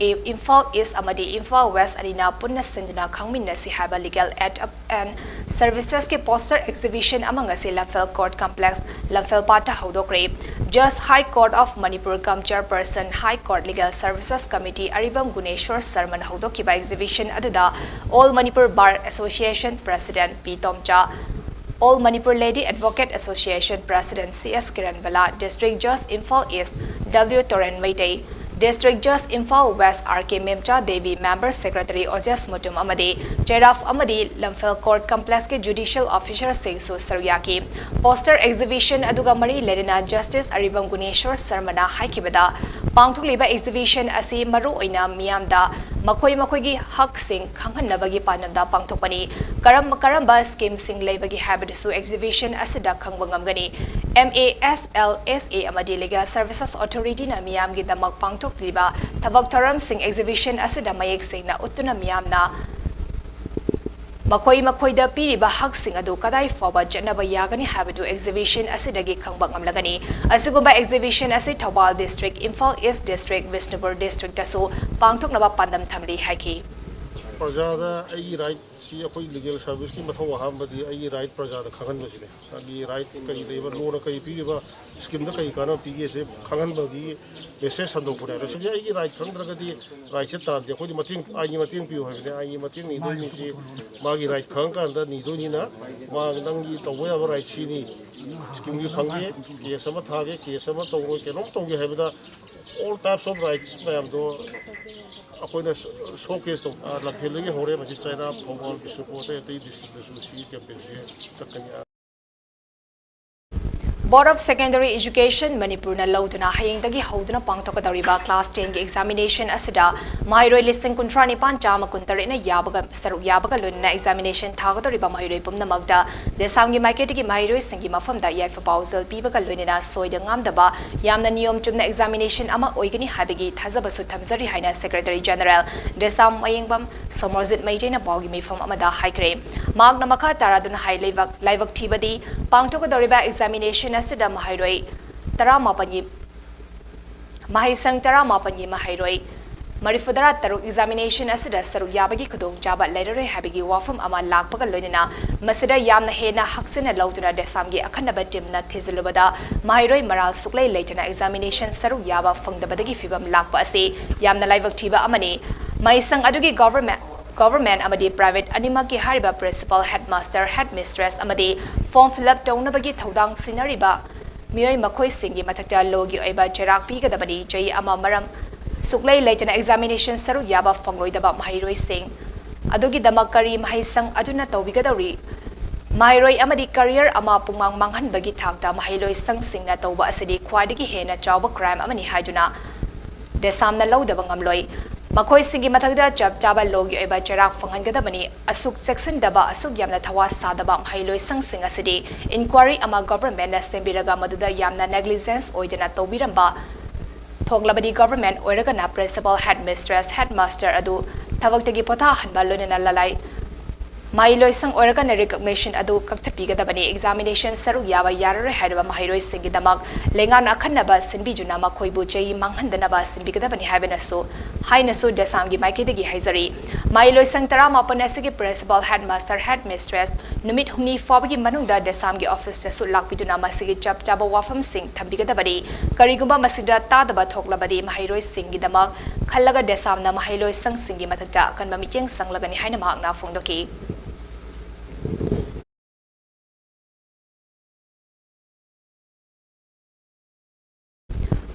A, Imphal East ꯑꯃꯗꯤ ꯏꯝꯐꯥꯜ ꯋꯦꯁ ꯑꯅꯤꯅ ꯄꯨꯟꯅ ꯁꯤꯟꯗꯨꯅ ꯈꯪꯃꯤꯟꯅꯁꯤ ꯍꯥꯏꯕ ꯂꯤꯒꯦꯜ ꯑꯦꯗ ꯑꯦꯟ ꯁꯔꯚꯤꯁꯦꯁꯀꯤ ꯄꯣꯁꯇꯔ ꯑꯦꯛꯖꯤꯕꯤꯁꯟ ꯑꯃ ꯉꯁꯤ ꯂꯝꯐꯦꯜ ꯀꯣꯔꯠ ꯀꯝꯄ꯭ꯂꯦꯛꯁ, ꯂꯝꯐꯦꯜ ꯄꯥꯠꯇ ꯍꯧꯗꯣꯛꯈ꯭ꯔꯦ꯫ Judge High Court of Manipur cum Chairperson High Court Legal Services Committee Aribam Guneshwar ꯁꯔꯃꯅ ꯍꯧꯗꯣꯛꯈꯤꯕ ꯑꯦꯛꯖꯤꯕꯤꯁꯟ ꯑꯗꯨꯗ All Manipur Bar Association President P Tomcha, All Manipur Lady Advocate Association President C S Kiranbala, District Judge Imphal East W Toren Meitei, District Judge Imphal West R K Memcha Devi, Member Secretary Ojesh Mutum ꯑꯃꯗꯤ ꯆꯩꯔꯥꯞ ꯑꯃꯗꯤ ꯂꯝꯐꯦꯜ court ꯀꯝꯄ꯭ꯂꯦꯛꯁꯀꯤ ꯖꯨꯗꯤꯁꯤꯌꯦꯜ ꯑꯣꯐꯤꯁꯔꯁꯤꯡꯁꯨ ꯁꯔꯨꯛ ꯌꯥꯈꯤ꯫ Poster exhibition ꯑꯗꯨꯒ ꯃꯔꯤ ꯂꯩꯅꯅ ꯖꯁꯇꯤꯁ ꯑꯔꯤꯕꯝ ꯒꯨꯅꯦꯁ꯭ꯋꯔ ꯁꯔꯃꯅ ꯍꯥꯏꯈꯤꯕꯗ, ꯄꯥꯡꯊꯣꯛꯂꯤꯕ exhibition ꯑꯁꯤ ꯃꯔꯨꯑꯣꯏꯅ ꯃꯤꯌꯥꯝꯗ ꯃꯈꯣꯏ ꯃꯈꯣꯏꯒꯤ ꯍꯛꯁꯤꯡ ꯈꯪꯍꯟꯅꯕꯒꯤ ꯄꯥꯟꯗꯝꯗ ꯄꯥꯡꯊꯣꯛꯄꯅꯤ꯫ ꯀꯔꯝ ꯀꯔꯝꯕ schemeꯁꯤꯡ ꯂꯩꯕꯒꯦ ꯍꯥꯏꯕꯗꯨꯁꯨ exhibition ꯑꯁꯤꯗ ꯈꯪꯕ ꯉꯝꯒꯅꯤ꯫ M A S L S A ꯑꯃꯗꯤ Legal Services Authorityꯅ ꯃꯤꯌꯥꯝꯒꯤꯗꯃꯛ ꯄꯥꯡꯊꯣꯛꯂꯤꯕ ꯊꯕꯛ ꯊꯧꯔꯝꯁꯤꯡ exhibition ꯑꯁꯤꯗ ꯃꯌꯦꯛ ꯁꯦꯡꯅ ꯎꯠꯇꯨꯅ ꯃꯤꯌꯥꯝꯅ ꯃꯈꯣꯏ ꯃꯈꯣꯏꯗ ꯄꯤꯔꯤꯕ ꯍꯛꯁꯤꯡ ꯑꯗꯨ ꯀꯗꯥꯏ ꯐꯥꯎꯕ ꯆꯠꯅꯕ ꯌꯥꯒꯅꯤ ꯍꯥꯏꯕꯗꯨ exhibition ꯑꯁꯤꯗꯒꯤ ꯈꯪꯕ ꯉꯝꯂꯒꯅꯤ꯫ ꯑꯁꯤꯒꯨꯝꯕ exhibition ꯑꯁꯤ Thoubal district, Imphal East district, Bishnupur districtꯇꯁꯨ ꯄꯥꯡꯊꯣꯛꯅꯕ ꯄꯥꯟꯗꯝ ꯊꯝꯂꯤ ꯍꯥꯏꯈꯤ꯫ ꯄ꯭ꯔꯖꯥꯗ ꯑꯩꯒꯤ right ꯁꯤ ꯑꯩꯈꯣꯏ legal serviceꯀꯤ ꯃꯊꯧ ꯑꯍꯥꯟꯕꯗꯤ ꯑꯩꯒꯤ right ꯄ꯭ꯔꯖꯥꯗ ꯈꯪꯍꯟꯕꯁꯤꯅꯤ꯫ ꯑꯩꯒꯤ right ꯀꯔꯤ ꯂꯩꯕ, lawꯅ ꯀꯔꯤ ꯄꯤꯔꯤꯕ, schemeꯗ ꯀꯔꯤ ꯀꯥꯟꯅꯕ ꯄꯤꯒꯦꯁꯦ ꯈꯪꯍꯟꯕꯒꯤ message ꯁꯟꯗꯣꯛꯄꯅꯦ꯫ ꯑꯗꯣ ꯁꯤꯁꯦ ꯑꯩꯒꯤ right ꯈꯪꯗ꯭ꯔꯒꯗꯤ rightꯁꯦ ꯇꯥꯟꯗꯦ꯫ ꯑꯩꯈꯣꯏꯗꯤ ꯃꯇꯦꯡ, ꯑꯥꯏꯟꯒꯤ ꯃꯇꯦꯡ ꯄꯤꯌꯨ ꯍꯥꯏꯕꯅꯦ꯫ ꯑꯥꯏꯟꯒꯤ ꯃꯇꯦꯡ ꯅꯤꯗꯣꯏ ꯃꯤꯁꯤ ꯃꯥꯒꯤ right ꯈꯪꯉꯀꯥꯟꯗ ꯅꯤꯗꯣꯏꯅꯤꯅ, ꯃꯥ ꯅꯪꯒꯤ ꯇꯧꯕ ꯌꯥꯕ right ꯁꯤꯅꯤ, schemeꯒꯤ ꯐꯪꯒꯦ, case ꯑꯃ ꯊꯥꯒꯦ, case ꯑꯃ ꯇꯧꯔꯣꯏ, ꯀꯩꯅꯣꯝ ꯇꯧꯒꯦ ꯍꯥꯏꯕꯗ all types of rights ꯃꯌꯥꯝꯗꯣ ꯑꯩꯈꯣꯏꯅ showcase ꯇꯧ꯫ ꯑ, ꯂꯝꯐꯦꯜꯗꯒꯤ ꯍꯧꯔꯦ, ꯃꯁꯤ ꯆꯩꯔꯥ, ꯊꯧꯕꯥꯜ, ꯕꯤꯁꯅꯨꯄꯨꯔ, ꯑꯇꯩ ꯑꯇꯩ districtꯗꯁꯨ ꯁꯤ campaignꯁꯦ ꯆꯠꯀꯅꯤ꯫ Board of Secondary Education ꯃꯅꯤꯄꯨꯔꯅ ꯂꯧꯗꯨꯅ ꯍꯌꯦꯡꯗꯒꯤ ꯍꯧꯗꯨꯅ ꯄꯥꯡꯊꯣꯛꯀꯗꯧꯔꯤꯕ class tenꯒꯤ examination ꯑꯁꯤꯗ ꯃꯍꯩꯔꯣꯏ ꯂꯤꯁꯤꯡ ꯀꯨꯟꯊ꯭ꯔꯥ ꯅꯤꯄꯥꯟ ꯆꯥꯝꯃ ꯀꯨꯟꯇꯔꯦꯠꯅ ꯌꯥꯕꯒ, ꯁꯔꯨꯛ ꯌꯥꯕꯒ ꯂꯣꯏꯅꯅ examination ꯊꯥꯒꯗꯧꯔꯤꯕ ꯃꯍꯩꯔꯣꯏ ꯄꯨꯝꯅꯃꯛꯇ ꯗꯦꯁꯥꯝꯒꯤ ꯃꯥꯏꯀꯩꯗꯒꯤ ꯃꯍꯩꯔꯣꯏꯁꯤꯡꯒꯤ ꯃꯐꯝꯗ ꯌꯥꯏꯐ ꯄꯥꯎꯖꯦꯜ ꯄꯤꯕꯒ ꯂꯣꯏꯅꯅ ꯁꯣꯏꯗ ꯉꯥꯝꯗꯕ ꯌꯥꯝꯅ ꯅꯤꯌꯣꯝ ꯆꯨꯝꯅ examination ꯑꯃ ꯑꯣꯏꯒꯅꯤ ꯍꯥꯏꯕꯒꯤ ꯊꯥꯖꯕꯁꯨ ꯊꯝꯖꯔꯤ ꯍꯥꯏꯅ Secretary General ꯗꯦꯁꯥꯝ ꯃꯌꯦꯡꯕꯝ ꯁꯣꯃꯣꯔꯖꯤꯠ ꯃꯩꯇꯩꯅ ꯄꯥꯎꯒꯤ ꯃꯤꯐꯝ ꯑꯃꯗ ꯍꯥꯏꯈ꯭ꯔꯦ꯫ ꯃꯍꯥꯛꯅ ꯃꯈꯥ ꯇꯥꯔꯗꯨꯅ ꯍꯥꯏ, ꯂꯥꯏꯕꯛ, ꯂꯥꯏꯕꯛ ꯊꯤꯕꯗꯤ ꯄꯥꯡꯊꯣꯛꯀꯗꯧꯔꯤꯕ examination ꯑꯁꯤꯗ ꯃꯍꯩꯔꯣꯏ ꯇꯔꯥꯃꯥꯄꯟꯒꯤ, ꯃꯍꯩꯁꯪ ꯇꯔꯥꯃꯥꯄꯟꯒꯤ ꯃꯍꯩꯔꯣꯏ ꯃꯔꯤꯐꯨꯇꯔꯥ ꯇꯔꯨꯛ examination ꯑꯁꯤꯗ ꯁꯔꯨꯛ ꯌꯥꯕꯒꯤ ꯈꯨꯗꯣꯡꯆꯥꯕ ꯂꯩꯔꯔꯣꯏ ꯍꯥꯏꯕꯒꯤ ꯋꯥꯐꯝ ꯑꯃ ꯂꯥꯛꯄꯒ ꯂꯣꯏꯅꯅ ꯃꯁꯤꯗ ꯌꯥꯝꯅ ꯍꯦꯟꯅ ꯍꯛꯆꯤꯟꯅ ꯂꯧꯗꯨꯅ ꯗꯦꯁꯥꯝꯒꯤ ꯑꯈꯟꯅꯕ teamꯅ ꯊꯤꯖꯤꯜꯂꯨꯕꯗ ꯃꯍꯩꯔꯣꯏ ꯃꯔꯥꯜ ꯁꯨꯛꯂꯩ ꯂꯩꯇꯅ examination ꯁꯔꯨꯛ ꯌꯥꯕ ꯐꯪꯗꯕꯗꯒꯤ ꯐꯤꯚꯝ ꯂꯥꯛꯄ ꯑꯁꯤ ꯌꯥꯝꯅ ꯂꯥꯏꯕꯛ ꯊꯤꯕ ꯑꯃꯅꯤ꯫ ꯃꯍꯩꯁꯪ ꯑꯗꯨꯒꯤ government, government ꯑꯃꯗꯤ private ꯑꯅꯤꯃꯛꯀꯤ ꯍꯥꯏꯔꯤꯕ principal, headmaster, headmistress ꯑꯃꯗꯤ form fill up ꯇꯧꯅꯕꯒꯤ ꯊꯧꯗꯥꯡ ꯁꯤꯟꯅꯔꯤꯕ ꯃꯤꯑꯣꯏ ꯃꯈꯣꯏꯁꯤꯡꯒꯤ ꯃꯊꯛꯇ lawꯒꯤ ꯑꯣꯏꯕ ꯆꯩꯔꯥꯛ ꯄꯤꯒꯗꯕꯅꯤ꯫ ꯆꯍꯤ ꯑꯃ ꯃꯔꯝ ꯁꯨꯛꯂꯩ ꯂꯩꯇꯅ examination ꯁꯔꯨꯛ ꯌꯥꯕ ꯐꯪꯂꯣꯏꯗꯕ ꯃꯍꯩꯔꯣꯏꯁꯤꯡ ꯑꯗꯨꯒꯤꯗꯃꯛ ꯀꯔꯤ ꯃꯍꯩꯁꯪ ꯑꯗꯨꯅ ꯇꯧꯕꯤꯒꯗꯧꯔꯤ? ꯃꯍꯩꯔꯣꯏ ꯑꯃꯗꯤ career ꯑꯃ ꯄꯨꯡꯃꯥꯡ ꯃꯥꯡꯍꯟꯕꯒꯤ ꯊꯥꯛꯇ ꯃꯍꯩꯂꯣꯏꯁꯪꯁꯤꯡꯅ ꯇꯧꯕ ꯑꯁꯤꯗꯤ ꯈ꯭ꯋꯥꯏꯗꯒꯤ ꯍꯦꯟꯅ ꯆꯥꯎꯕ crime ꯑꯃꯅꯤ ꯍꯥꯏꯗꯨꯅ ꯗꯦꯁꯥꯝꯅ ꯂꯧꯗꯕ ꯉꯝꯂꯣꯏ꯫ ꯃꯈꯣꯏꯁꯤꯡꯒꯤ ꯃꯊꯛꯇ ꯆꯞ ꯆꯥꯕ ꯂꯣꯒꯤ ꯑꯣꯏꯕ ꯆꯩꯔꯥꯛ ꯐꯪꯍꯟꯒꯗꯕꯅꯤ꯫ ꯑꯁꯨꯛ ꯆꯦꯛꯁꯤꯟꯗꯕ, ꯑꯁꯨꯛ ꯌꯥꯝꯅ ꯊꯋꯥ ꯁꯥꯗꯕ ꯃꯍꯩꯂꯣꯏꯁꯪꯁꯤꯡ ꯑꯁꯤꯗꯤ ꯏꯟꯀ꯭ꯋꯥꯔꯤ ꯑꯃ ꯒꯚꯔꯟꯃꯦꯟꯠꯅ ꯁꯦꯝꯕꯤꯔꯒ ꯃꯗꯨꯗ ꯌꯥꯝꯅ ꯅꯦꯒ꯭ꯂꯤꯖꯦꯟꯁ ꯑꯣꯏꯗꯅ ꯇꯧꯕꯤꯔꯝꯕ ꯊꯣꯛꯂꯕꯗꯤ ꯒꯚꯔꯟꯃꯦꯟꯠ ꯑꯣꯏꯔꯒꯅ ꯄ꯭ꯔꯤꯟꯁꯤꯄꯥꯜ, ꯍꯦꯗꯃꯤꯁꯇ꯭ꯔꯦꯁ, ꯍꯦꯗꯃꯥꯁꯇꯔ ꯑꯗꯨ ꯊꯕꯛꯇꯒꯤ ꯄꯣꯊꯥꯍꯟꯕ ꯂꯣꯏꯅꯅ ꯂꯂꯥꯏ ꯃꯍꯩꯂꯣꯏꯁꯪ ꯑꯣꯏꯔꯒꯅ ꯔꯤꯀꯣꯒꯅꯤꯁꯟ ꯑꯗꯨ ꯀꯛꯊꯠꯄꯤꯒꯗꯕꯅꯤ꯫ ꯑꯦꯛꯖꯥꯃꯤꯅꯦꯁꯟ ꯁꯔꯨꯛ ꯌꯥꯕ ꯌꯥꯔꯔꯣꯏ ꯍꯥꯏꯔꯤꯕ ꯃꯍꯩꯔꯣꯏꯁꯤꯡꯒꯤꯗꯃꯛ ꯂꯩꯉꯥꯛꯅ ꯑꯈꯟꯅꯕ ꯁꯤꯟꯕꯤꯗꯨꯅ ꯃꯈꯣꯏꯕꯨ ꯆꯍꯤ ꯃꯥꯡꯍꯟꯗꯅꯕ ꯁꯤꯟꯕꯤꯒꯗꯕꯅꯤ ꯍꯥꯏꯕꯅꯁꯨ, ꯍꯥꯏꯅꯁꯨ ꯗꯦꯁꯥꯝꯒꯤ ꯃꯥꯏꯀꯩꯗꯒꯤ ꯍꯥꯏꯖꯔꯤ꯫ ꯃꯍꯩꯂꯣꯏꯁꯪ ꯇꯔꯥꯃꯥꯄꯟ ꯑꯁꯤꯒꯤ ꯄ꯭ꯔꯤꯟꯁꯤꯄꯥꯜ, ꯍꯦꯗꯃꯥꯁꯇꯔ, ꯍꯦꯗꯃꯤꯁꯇ꯭ꯔꯦꯁ ꯅꯨꯃꯤꯠ ꯍꯨꯝꯅꯤ ꯐꯥꯎꯕꯒꯤ ꯃꯅꯨꯡꯗ ꯗꯦꯁꯥꯝꯒꯤ ꯑꯣꯐꯤꯁꯇꯁꯨ ꯂꯥꯛꯄꯤꯗꯨꯅ ꯃꯁꯤꯒꯤ ꯆꯞ ꯆꯥꯕ ꯋꯥꯐꯝꯁꯤꯡ ꯊꯝꯕꯤꯒꯗꯕꯅꯤ꯫ ꯀꯔꯤꯒꯨꯝꯕ ꯃꯁꯤꯗ ꯇꯥꯗꯕ ꯊꯣꯛꯂꯕꯗꯤ ꯃꯍꯩꯔꯣꯏꯁꯤꯡꯒꯤꯗꯃꯛ ꯈꯜꯂꯒ ꯗꯦꯁꯥꯝꯅ ꯃꯍꯩꯂꯣꯏꯁꯪꯁꯤꯡꯒꯤ ꯃꯊꯛꯇ ꯑꯀꯟꯕ ꯃꯤꯠꯌꯦꯡ ꯆꯪꯂꯒꯅꯤ ꯍꯥꯏꯅ ꯃꯍꯥꯛꯅ ꯐꯣꯡꯗꯣꯛꯈꯤ꯫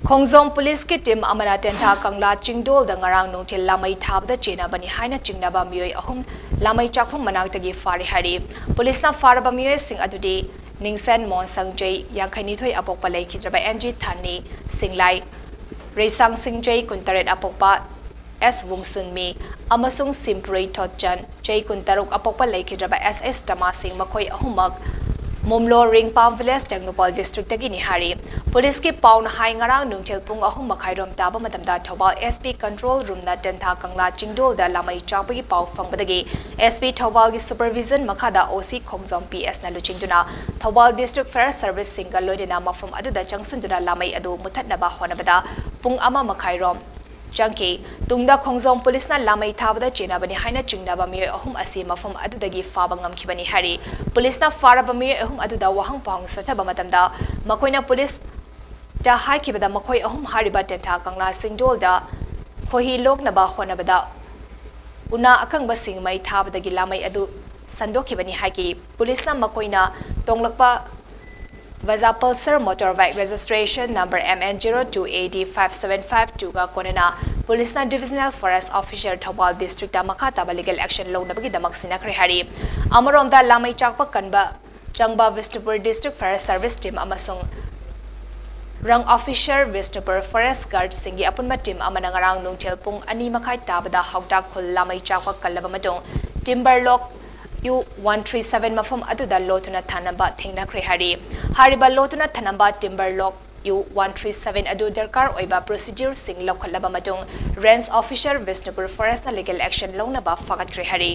ꯈꯣꯡꯖꯣꯝ ꯄꯨꯂꯤꯁꯀꯤ ꯇꯤꯝ ꯑꯃꯅ ꯇꯦꯟꯊꯥ ꯀꯪꯂꯥ ꯆꯤꯡꯗꯣꯜꯗ ꯉꯔꯥꯡ ꯅꯨꯡꯊꯤꯜ ꯂꯥꯃꯩ ꯊꯥꯕꯗ ꯆꯦꯟꯅꯕꯅꯤ ꯍꯥꯏꯅ ꯆꯤꯡꯅꯕ ꯃꯤꯑꯣꯏ ꯑꯍꯨꯝ ꯂꯥꯃꯩ ꯆꯥꯛꯐꯝ ꯃꯅꯥꯛꯇꯒꯤ ꯐꯥꯔꯦ ꯍꯥꯏꯔꯤ꯫ ꯄꯨꯂꯤꯁꯅ ꯐꯥꯔꯕ ꯃꯤꯑꯣꯏꯁꯤꯡ ꯑꯗꯨꯗꯤ ꯅꯤꯡꯁꯦꯟ ꯃꯣꯟꯁꯪꯖꯩ, ꯌꯥꯡꯈꯩꯅꯤꯊꯣꯏ ꯑꯄꯣꯛꯄ ꯂꯩꯈꯤꯗ꯭ꯔꯕ ꯑꯦꯟ ꯖꯤ ꯊꯥꯅꯤ ꯁꯤꯡꯂꯥꯏ, ꯔꯦꯁꯥꯡ ꯁꯤꯡꯖꯩ, ꯀꯨꯟꯇꯔꯦꯠ ꯑꯄꯣꯛꯄ ꯑꯦꯁ ꯋꯨꯡꯁꯨꯟꯃꯤ ꯑꯃꯁꯨꯡ ꯁꯤꯝꯄ꯭ꯔꯨꯏ ꯊꯣꯠꯆꯟ, ꯆꯍꯤ ꯀꯨꯟꯇꯔꯨꯛ ꯑꯄꯣꯛꯄ ꯂꯩꯈꯤꯗ꯭ꯔꯕ ꯑꯦꯁ ꯑꯦꯁ ꯇꯃꯥꯁꯤꯡ ꯃꯈꯣꯏ ꯑꯍꯨꯝꯃꯛ ꯃꯨꯝꯂꯣ ꯔꯤꯡꯄꯥꯝ ꯚꯤꯂꯦꯖ ꯇꯦꯡꯅꯧꯄꯜ ꯗꯤꯁꯇ꯭ꯔꯤꯛꯇꯒꯤꯅꯤ ꯍꯥꯏꯔꯤ꯫ ꯄꯨꯂꯤꯁꯀꯤ ꯄꯥꯎꯅ ꯍꯥꯏ, ꯉꯔꯥꯡ ꯅꯨꯡꯊꯤꯜ ꯄꯨꯡ ꯑꯍꯨꯝ ꯃꯈꯥꯏꯔꯣꯝ ꯇꯥꯕ ꯃꯇꯝꯗ ꯊꯧꯕꯥꯜ ꯑꯦꯁ ꯄꯤ ꯀꯟꯇ꯭ꯔꯣꯜ ꯔꯨꯝꯅ ꯇꯦꯟꯊꯥ ꯀꯪꯂꯥ ꯆꯤꯡꯗꯣꯜꯗ ꯂꯥꯃꯩ ꯆꯥꯛꯄꯒꯤ ꯄꯥꯎ ꯐꯪꯕꯗꯒꯤ ꯑꯦꯁ ꯄꯤ ꯊꯧꯕꯥꯜꯒꯤ ꯁꯨꯄꯔꯚꯤꯖꯟ ꯃꯈꯥꯗ ꯑꯣ ꯁꯤ ꯈꯣꯡꯖꯣꯝ ꯄꯤ ꯑꯦꯁꯅ ꯂꯨꯆꯤꯡꯗꯨꯅ ꯊꯧꯕꯥꯜ ꯗꯤꯁꯇ꯭ꯔꯤꯛ ꯐꯥꯌꯔ ꯁꯔꯚꯤꯁꯁꯤꯡꯒ ꯂꯣꯏꯅꯅ ꯃꯐꯝ ꯑꯗꯨꯗ ꯆꯪꯁꯤꯟꯗꯨꯅ ꯂꯥꯃꯩ ꯑꯗꯨ ꯃꯨꯊꯠꯅꯕ ꯍꯣꯠꯅꯕꯗ ꯄꯨꯡ ꯑꯃ ꯃꯈꯥꯏꯔꯣꯝ ꯆꯪꯈꯤ꯫ ꯇꯨꯡꯗ ꯈꯣꯡꯖꯣꯝ ꯄꯨꯂꯤꯁꯅ ꯂꯥꯃꯩ ꯊꯥꯕꯗ ꯆꯦꯟꯅꯕꯅꯤ ꯍꯥꯏꯅ ꯆꯤꯡꯅꯕ ꯃꯤꯑꯣꯏ ꯑꯍꯨꯝ ꯑꯁꯤ ꯃꯐꯝ ꯑꯗꯨꯗꯒꯤ ꯐꯥꯕ ꯉꯝꯈꯤꯕꯅꯤ ꯍꯥꯏꯔꯤ꯫ ꯄꯨꯂꯤꯁꯅ ꯐꯥꯔꯕ ꯃꯤꯑꯣꯏ ꯑꯍꯨꯝ ꯑꯗꯨꯗ ꯋꯥꯍꯪ ꯄꯥꯎꯍꯪ ꯆꯠꯊꯕ ꯃꯇꯝꯗ ꯃꯈꯣꯏꯅ ꯄꯨꯂꯤꯁꯇ ꯍꯥꯏꯈꯤꯕꯗ ꯃꯈꯣꯏ ꯑꯍꯨꯝ ꯍꯥꯏꯔꯤꯕ ꯇꯦꯟꯊꯥ ꯀꯪꯂꯥ ꯆꯤꯡꯗꯣꯜꯗ ꯈꯣꯏꯍꯤ ꯂꯣꯛꯅꯕ ꯍꯣꯠꯅꯕꯗ ꯎꯅꯥ ꯑꯀꯪꯕꯁꯤꯡ ꯃꯩ ꯊꯥꯕꯗꯒꯤ ꯂꯥꯃꯩ ꯑꯗꯨ ꯁꯟꯗꯣꯛꯈꯤꯕꯅꯤ ꯍꯥꯏꯈꯤ꯫ ꯄꯨꯂꯤꯁꯅ ꯃꯈꯣꯏꯅ ꯇꯣꯡꯂꯛꯄ Bajaj Pulsar motor bike registration number M N zero two A D five seven five ꯇꯨꯒ ꯀꯣꯟꯅꯅ ꯄꯨꯂꯤꯁꯅ divisional forest officer Thoubal district ꯃꯈꯥ ꯇꯥꯕ ꯂꯤꯒꯦꯜ ꯑꯦꯛꯁꯟ ꯂꯧꯅꯕꯒꯤꯗꯃꯛ ꯁꯤꯟꯅꯈ꯭ꯔꯦ ꯍꯥꯏꯔꯤ꯫ ꯑꯃꯔꯣꯝꯗ ꯂꯥꯃꯩ ꯆꯥꯛꯄ ꯀꯟꯕ ꯆꯪꯕ Bishnupur district Fire service team ꯑꯃꯁꯨꯡ Rank Officer Vishnupur Forest Guard ꯁꯤꯡꯒꯤ ꯑꯄꯨꯟꯕ team ꯑꯃꯅ ꯉꯔꯥꯡ ꯅꯨꯡꯊꯤꯜ ꯄꯨꯡ ꯑꯅꯤ ꯃꯈꯥꯏ ꯇꯥꯕꯗ ꯍꯥꯎꯇꯥ ꯈꯨꯜ ꯂꯥꯃꯩ ꯆꯥꯛꯄ ꯀꯜꯂꯕ ꯃꯇꯨꯡ Timber Lock U one three seven ꯃꯐꯝ ꯑꯗꯨꯗ ꯂꯣꯠꯇꯨꯅ ꯊꯝꯂꯝꯕ ꯊꯦꯡꯅꯈ꯭ꯔꯦ ꯍꯥꯏꯔꯤ꯫ ꯍꯥꯏꯔꯤꯕ ꯂꯣꯠꯇꯨꯅ ꯊꯝꯂꯝꯕ Timber Lock U one three seven ꯑꯗꯨ ꯗꯔꯀꯥꯔ ꯑꯣꯏꯕ procedure ꯁꯤꯡ ꯂꯧꯈꯠꯂꯕ ꯃꯇꯨꯡ Range Officer Vishnupur Forest ꯅ legal action ꯂꯧꯅꯕ ꯐꯥꯒꯠꯈ꯭ꯔꯦ ꯍꯥꯏꯔꯤ꯫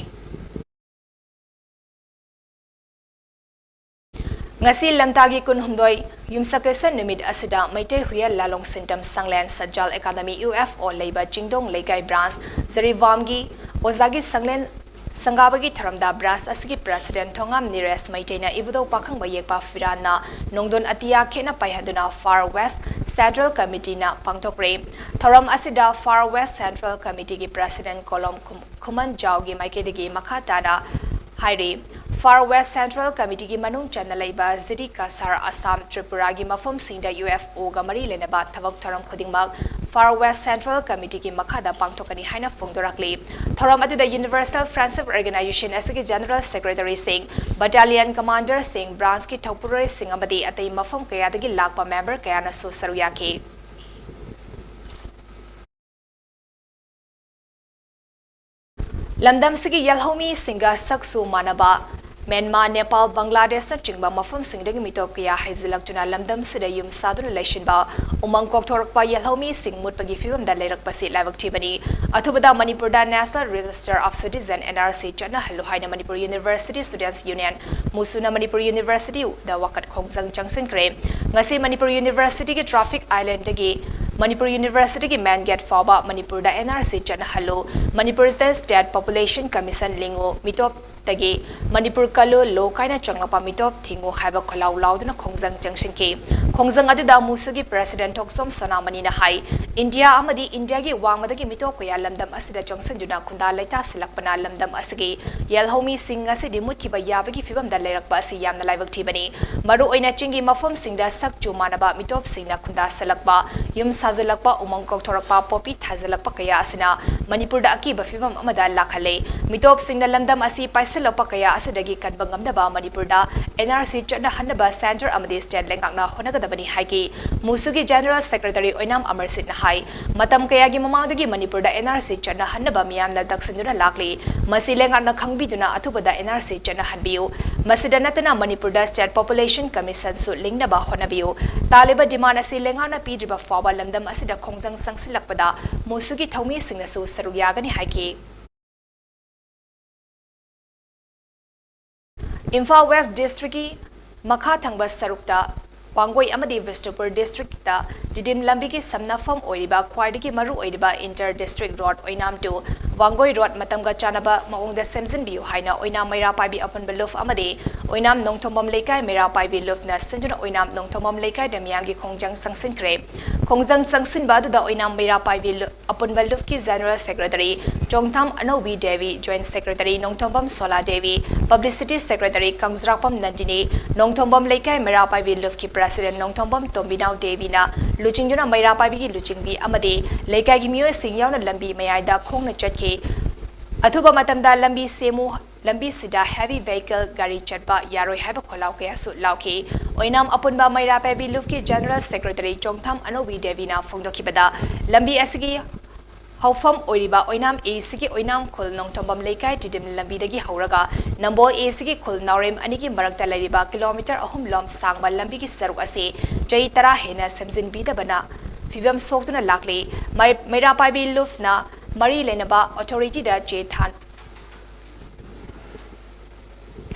ꯉꯁꯤ ꯂꯝꯇꯥꯒꯤ ꯀꯨꯟꯍꯨꯝꯗꯣꯏ ꯌꯨꯝꯁꯀꯩꯁ ꯅꯨꯃꯤꯠ ꯑꯁꯤꯗ Meitei Huyel Lalong Sintam Sanglen Satjal Academy U F O ꯂꯩꯕ ꯆꯤꯡꯗꯣꯡ ꯂꯩꯀꯥꯏ branch ꯖꯔꯤꯕꯥꯝꯒꯤ ꯑꯣꯖꯥꯒꯤ ꯁꯪꯂꯦꯟ ꯁꯪꯒꯥꯕꯒꯤ ꯊꯧꯔꯝꯗ branch ꯑꯁꯤꯒꯤ president ꯊꯣꯉꯥꯝ ꯅꯤꯔꯦꯁ ꯃꯩꯇꯩꯅ ꯏꯕꯨꯙꯧ ꯄꯥꯈꯪꯕ ꯌꯦꯛꯄ ꯐꯤꯔꯥꯟꯅ ꯅꯣꯡꯗꯣꯟ ꯑꯇꯤꯌꯥ ꯈꯦꯠꯅ ꯄꯥꯏꯍꯟꯗꯨꯅ Far West Central Committee ꯅ ꯄꯥꯡꯊꯣꯛꯈ꯭ꯔꯦ꯫ ꯊꯧꯔꯝ ꯑꯁꯤꯗ Far West Central Committee ꯒꯤ president ꯀꯣꯂꯣꯝ ꯈꯨꯝ-, ꯈꯨꯃꯟ ꯖꯥꯎꯒꯤ ꯃꯥꯏꯀꯩꯗꯒꯤ ꯃꯈꯥ ꯇꯥꯅ ꯍꯥꯏꯔꯤ꯫ Far West Central Committee ꯒꯤ ꯃꯅꯨꯡ ꯆꯟꯅ ꯂꯩꯕ ꯖꯤꯔꯤ ꯀꯁꯥꯔ, ꯑꯁꯥꯝ, ꯇ꯭ꯔꯤꯄꯨꯔꯥꯒꯤ ꯃꯐꯝꯁꯤꯡꯗ U F O ꯒ ꯃꯔꯤ ꯂꯩꯅꯕ ꯊꯕꯛ ꯊꯧꯔꯝ ꯈꯨꯗꯤꯡꯃꯛ Far West Central Committee ꯒꯤ ꯃꯈꯥꯗ ꯄꯥꯡꯊꯣꯛꯀꯅꯤ ꯍꯥꯏꯅ ꯐꯣꯡꯗꯣꯔꯛꯂꯤ꯫ ꯊꯧꯔꯝ ꯑꯗꯨꯗ Universal Friendship Organization ꯑꯁꯤꯒꯤ General Secretary ꯁꯤꯡ, Battalion Commander ꯁꯤꯡ, branch ꯀꯤ ꯊꯧꯄꯨꯔꯣꯏꯁꯤꯡ ꯑꯃꯗꯤ ꯑꯇꯩ ꯃꯐꯝ ꯀꯌꯥꯗꯒꯤ ꯂꯥꯛꯄ member ꯀꯌꯥꯅꯁꯨ ꯁꯔꯨꯛ ꯌꯥꯈꯤ꯫ ꯂꯝꯗꯝꯁꯤꯒꯤ ꯌꯦꯜꯍꯧꯃꯤꯁꯤꯡꯒ ꯁꯛꯁꯨ ꯃꯥꯟꯅꯕ ꯃ꯭ꯌꯥꯟꯃꯥꯔ, ꯅꯦꯄꯥꯜ, ꯕꯪꯒ꯭ꯂꯥꯗꯦꯁꯅꯆꯤꯡꯕ ꯃꯐꯝꯁꯤꯡꯗꯒꯤ ꯃꯤꯇꯣꯞ ꯀꯌꯥ ꯍꯩꯖꯤꯜꯂꯛꯇꯨꯅ ꯂꯝꯗꯝꯁꯤꯗ ꯌꯨꯝ ꯁꯥꯗꯨꯅ ꯂꯩꯁꯤꯟꯕ ꯎꯃꯪ ꯀꯣꯛꯊꯣꯔꯛꯄ ꯌꯦꯜꯍꯧꯃꯤꯁꯤꯡ ꯃꯨꯠꯄꯒꯤ ꯐꯤꯕꯝꯗ ꯂꯩꯔꯛꯄꯁꯤ ꯂꯥꯏꯕꯛ ꯊꯤꯕꯅꯤ꯫ ꯑꯊꯨꯕꯗ ꯃꯅꯤꯄꯨꯔꯗ National Register of Citizen, N R C, ꯆꯠꯅꯍꯜꯂꯨ ꯍꯥꯏꯅ Manipur University Students Union, ꯃꯨꯁꯨꯅ Manipur University ꯗ ꯋꯥꯀꯠ ꯈꯣꯡꯖꯪ ꯆꯪꯁꯤꯟꯈ꯭ꯔꯦ꯫ ꯉꯁꯤ ꯃꯅꯤꯄꯨꯔ University ꯒꯤ traffic island ꯗꯒꯤ ꯃꯅꯤꯄꯨꯔ University ꯒꯤ main gate ꯐꯥꯎꯕ ꯃꯅꯤꯄꯨꯔꯗ N R C ꯆꯠꯅꯍꯜꯂꯨ, ꯃꯅꯤꯄꯨꯔꯗ State Population Commission ꯂꯤꯡꯉꯨ, ꯃꯤꯇꯣꯞꯇꯒꯤ ꯃꯅꯤꯄꯨꯔ ꯀꯜꯂꯨ, ꯂꯣ ꯀꯥꯏꯅ ꯆꯪꯂꯛꯄ ꯃꯤꯇꯣꯞ ꯊꯤꯡꯉꯨ ꯍꯥꯏꯕ ꯈꯣꯜꯂꯥꯎ ꯂꯥꯎꯗꯨꯅ ꯈꯣꯡꯖꯪ ꯆꯪꯁꯤꯟꯈꯤ꯫ ꯈꯣꯡꯖꯪ ꯑꯗꯨꯗ ꯃꯨꯁꯨꯒꯤ president ꯊꯣꯛꯆꯣꯝ ꯁꯣꯅꯥꯃꯅꯤꯅ ꯍꯥꯏ, ꯏꯟꯗꯤꯌꯥ ꯑꯃꯗꯤ ꯏꯟꯗꯤꯌꯥꯒꯤ ꯋꯥꯡꯃꯗꯒꯤ ꯃꯤꯇꯣꯞ ꯀꯌꯥ ꯂꯝꯗꯝ ꯑꯁꯤꯗ ꯆꯪꯁꯤꯟꯗꯨꯅ ꯈꯨꯟꯗꯥ ꯂꯩꯇꯥꯁꯤꯜꯂꯛꯄꯅ ꯂꯝꯗꯝ ꯑꯁꯤꯒꯤ ꯌꯦꯜꯍꯧꯃꯤꯁꯤꯡ ꯉꯁꯤꯗꯤ ꯃꯨꯠꯈꯤꯕ ꯌꯥꯕꯒꯤ ꯐꯤꯕꯝꯗ ꯂꯩꯔꯛꯄ ꯑꯁꯤ ꯌꯥꯝꯅ ꯂꯥꯏꯕꯛ ꯊꯤꯕꯅꯤ꯫ ꯃꯔꯨꯑꯣꯏꯅ ꯆꯤꯡꯒꯤ ꯃꯐꯝꯁꯤꯡꯗ ꯁꯛ ꯆꯨ ꯃꯥꯟꯅꯕ ꯃꯤꯇꯣꯞꯁꯤꯡꯅ ꯈꯨꯟꯗꯥꯁꯤꯜꯂꯛꯄ, ꯌꯨꯝ ꯁꯥꯖꯤꯜꯂꯛꯄ, ꯎꯃꯪ ꯀꯣꯛꯊꯣꯔꯛꯄ, ꯄꯣꯄꯤ ꯊꯥꯖꯤꯜꯂꯛꯄ ꯀꯌꯥ ꯑꯁꯤꯅ ꯃꯅꯤꯄꯨꯔꯗ ꯑꯀꯤꯕ ꯐꯤꯕꯝ ꯑꯃꯗ ꯂꯥꯛꯍꯜꯂꯦ꯫ ꯃꯤꯇꯣꯞꯁꯤꯡꯅ ꯂꯝꯗꯝ ꯑꯁꯤ ꯄꯥꯏꯁꯤꯜ ꯆꯪꯁꯤꯜꯂꯛꯄ ꯀꯌꯥ ꯑꯁꯤꯗꯒꯤ ꯀꯟꯕ ꯉꯝꯅꯕ ꯃꯅꯤꯄꯨꯔꯗ N R C ꯆꯠꯅꯍꯟꯅꯕ centre ꯑꯃꯗꯤ state ꯂꯩꯉꯥꯛꯅ ꯍꯣꯠꯅꯒꯗꯕꯅꯤ ꯍꯥꯏꯈꯤ꯫ ꯃꯨꯁꯨꯒꯤ General Secretary ꯑꯣꯏꯅꯥꯝ ꯑꯃꯔꯁꯤꯠꯅ ꯍꯥꯏ, ꯃꯇꯝ ꯀꯌꯥꯒꯤ ꯃꯃꯥꯡꯗꯒꯤ ꯃꯅꯤꯄꯨꯔꯗ N R C ꯆꯠꯅꯍꯟꯅꯕ ꯃꯤꯌꯥꯝꯅ ꯇꯛꯁꯤꯟꯗꯨꯅ ꯂꯥꯛꯂꯤ꯫ ꯃꯁꯤ ꯂꯩꯉꯥꯛꯅ ꯈꯪꯕꯤꯗꯨꯅ ꯑꯊꯨꯕꯗ N R C ꯆꯠꯅꯍꯟꯕꯤꯌꯨ꯫ ꯃꯁꯤꯗ ꯅꯠꯇꯅ ꯃꯅꯤꯄꯨꯔꯗ State Population Commissionꯁꯨ ꯂꯤꯡꯅꯕ ꯍꯣꯠꯅꯕꯤꯌꯨ꯫ ꯇꯥꯂꯤꯕ demand ꯑꯁꯤ ꯂꯩꯉꯥꯛꯅ ꯄꯤꯗ꯭ꯔꯤꯕ ꯐꯥꯎꯕ ꯂꯝꯗꯝ ꯑꯁꯤꯗ ꯈꯣꯡꯖꯪ ꯆꯪꯁꯤꯜꯂꯛꯄꯗ ꯃꯨꯁꯨꯒꯤ ꯊꯧꯃꯤꯁꯤꯡꯅꯁꯨ ꯁꯔꯨꯛ ꯌꯥꯒꯅꯤ ꯍꯥꯏꯈꯤ꯫ ꯏꯝꯐꯥꯜ West Districtꯀꯤ ꯃꯈꯥ ꯊꯪꯕ ꯁꯔꯨꯛꯇ ꯋꯥꯡꯒꯣꯏ ꯑꯃꯗꯤ ꯕꯤꯁꯅꯨꯄꯨꯔ Districtꯇ ꯇꯤꯗꯤꯝ ꯂꯝꯕꯤꯒꯤ ꯁꯝꯅꯐꯝ ꯑꯣꯏꯔꯤꯕ ꯈ꯭ꯋꯥꯏꯗꯒꯤ ꯃꯔꯨ ꯑꯣꯏꯔꯤꯕ Inter District Road Oinam to Wangoi Road ꯃꯇꯝꯒ ꯆꯥꯟꯅꯕ ꯃꯑꯣꯡꯗ ꯁꯦꯝꯖꯤꯟꯕꯤꯌꯨ ꯍꯥꯏꯅ ꯑꯣꯏꯅꯥꯝ ꯃꯩꯔꯥ ꯄꯥꯏꯕꯤ ꯑꯄꯨꯟꯕ ꯂꯨꯞ ꯑꯃꯗꯤ ꯑꯣꯏꯅꯥꯝ ꯅꯣꯡꯊꯣꯡꯕꯝ ꯂꯩꯀꯥꯏ ꯃꯩꯔꯥ ꯄꯥꯏꯕꯤ ꯂꯨꯞꯅ ꯁꯤꯟꯗꯨꯅ ꯑꯣꯏꯅꯥꯝ ꯅꯣꯡꯊꯣꯡꯕꯝ ꯂꯩꯀꯥꯏꯗ ꯃꯤꯌꯥꯝꯒꯤ ꯈꯣꯡꯖꯪ ꯆꯪꯁꯤꯟꯈ꯭ꯔꯦ꯫ ꯈꯣꯡꯖꯪ ꯆꯪꯁꯤꯟꯕ ꯑꯗꯨꯗ ꯑꯣꯏꯅꯥꯝ ꯃꯩꯔꯥ ꯄꯥꯏꯕꯤ ꯂꯨꯞ ꯑꯄꯨꯟꯕ ꯂꯨꯞꯀꯤ General Secretary ꯆꯣꯡꯊꯥꯝ ꯑꯅꯧꯕꯤ Devi, Joint Secretary Nongthombam ꯁꯣꯂꯥ Devi, Publicity Secretary ꯀꯪꯖ꯭ꯔꯥꯛꯄꯝ Nandini, Nongthombam ꯂꯩꯀꯥꯏ ꯃꯩꯔꯥ ꯄꯥꯏꯕꯤ ꯂꯨꯞꯀꯤ President ꯅꯣꯡꯊꯣꯝꯕꯝ ꯇꯣꯝꯕꯤꯅꯥꯎ ꯗꯦꯕꯤꯅ ꯂꯨꯆꯤꯡꯗꯨꯅ ꯃꯩꯔꯥ ꯄꯥꯏꯕꯤꯒꯤ ꯂꯨꯆꯤꯡꯕꯤ ꯑꯃꯗꯤ ꯂꯩꯀꯥꯏꯒꯤ ꯃꯤꯑꯣꯏꯁꯤꯡ ꯌꯥꯎꯅ ꯂꯝꯕꯤ ꯃꯌꯥꯏꯗ ꯈꯣꯡꯅ ꯆꯠꯈꯤ꯫ ꯑꯊꯨꯕ ꯃꯇꯝꯗ ꯂꯝꯕꯤ ꯁꯦꯝꯃꯨ, ꯂꯝꯕꯤꯁꯤꯗ heavy vehicle ꯒꯥꯔꯤ ꯆꯠꯄ ꯌꯥꯔꯣꯏ ꯍꯥꯏꯕ ꯈꯣꯜꯂꯥꯎ ꯀꯌꯥꯁꯨ ꯂꯥꯎꯈꯤ꯫ ꯑꯣꯏꯅꯥꯝ ꯑꯄꯨꯟꯕ ꯃꯩꯔꯥ ꯄꯥꯏꯕꯤ ꯂꯨꯞꯀꯤ General Secretary ꯆꯣꯡꯊꯥꯝ ꯑꯅꯧꯕꯤ ꯗꯦꯕꯤꯅ ꯐꯣꯡꯗꯣꯛꯈꯤꯕꯗ, ꯂꯝꯕꯤ ꯑꯁꯤꯒꯤ ꯍꯧꯐꯝ ꯑꯣꯏꯔꯤꯕ ꯑꯣꯏꯅꯥꯝ ACꯒꯤ ꯑꯣꯏꯅꯥꯝ ꯈꯨꯜ ꯅꯣꯡꯊꯣꯝꯕꯝ ꯂꯩꯀꯥꯏ ꯇꯤꯗꯤꯝ ꯂꯝꯕꯤꯗꯒꯤ ꯍꯧꯔꯒ ꯅꯝꯕꯣꯜ ACꯒꯤ ꯈꯨꯜ ꯅꯥꯎꯔꯦꯝ ꯑꯅꯤꯒꯤ ꯃꯔꯛꯇ ꯂꯩꯔꯤꯕ kilometre ꯑꯍꯨꯝ ꯂꯣꯝ ꯁꯥꯡꯕ ꯂꯝꯕꯤꯒꯤ ꯁꯔꯨꯛ ꯑꯁꯤ ꯆꯍꯤ ꯇꯔꯥ ꯍꯦꯟꯅ ꯁꯦꯝꯖꯤꯟꯕꯤꯗꯕꯅ ꯐꯤꯕꯝ ꯁꯣꯛꯇꯨꯅ ꯂꯥꯛꯂꯤ꯫ ꯃꯩ-, ꯃꯩꯔꯥ ꯄꯥꯏꯕꯤ ꯂꯨꯞꯅ ꯃꯔꯤ ꯂꯩꯅꯕ authorityꯗ ꯆꯦ ꯊꯥꯟ-,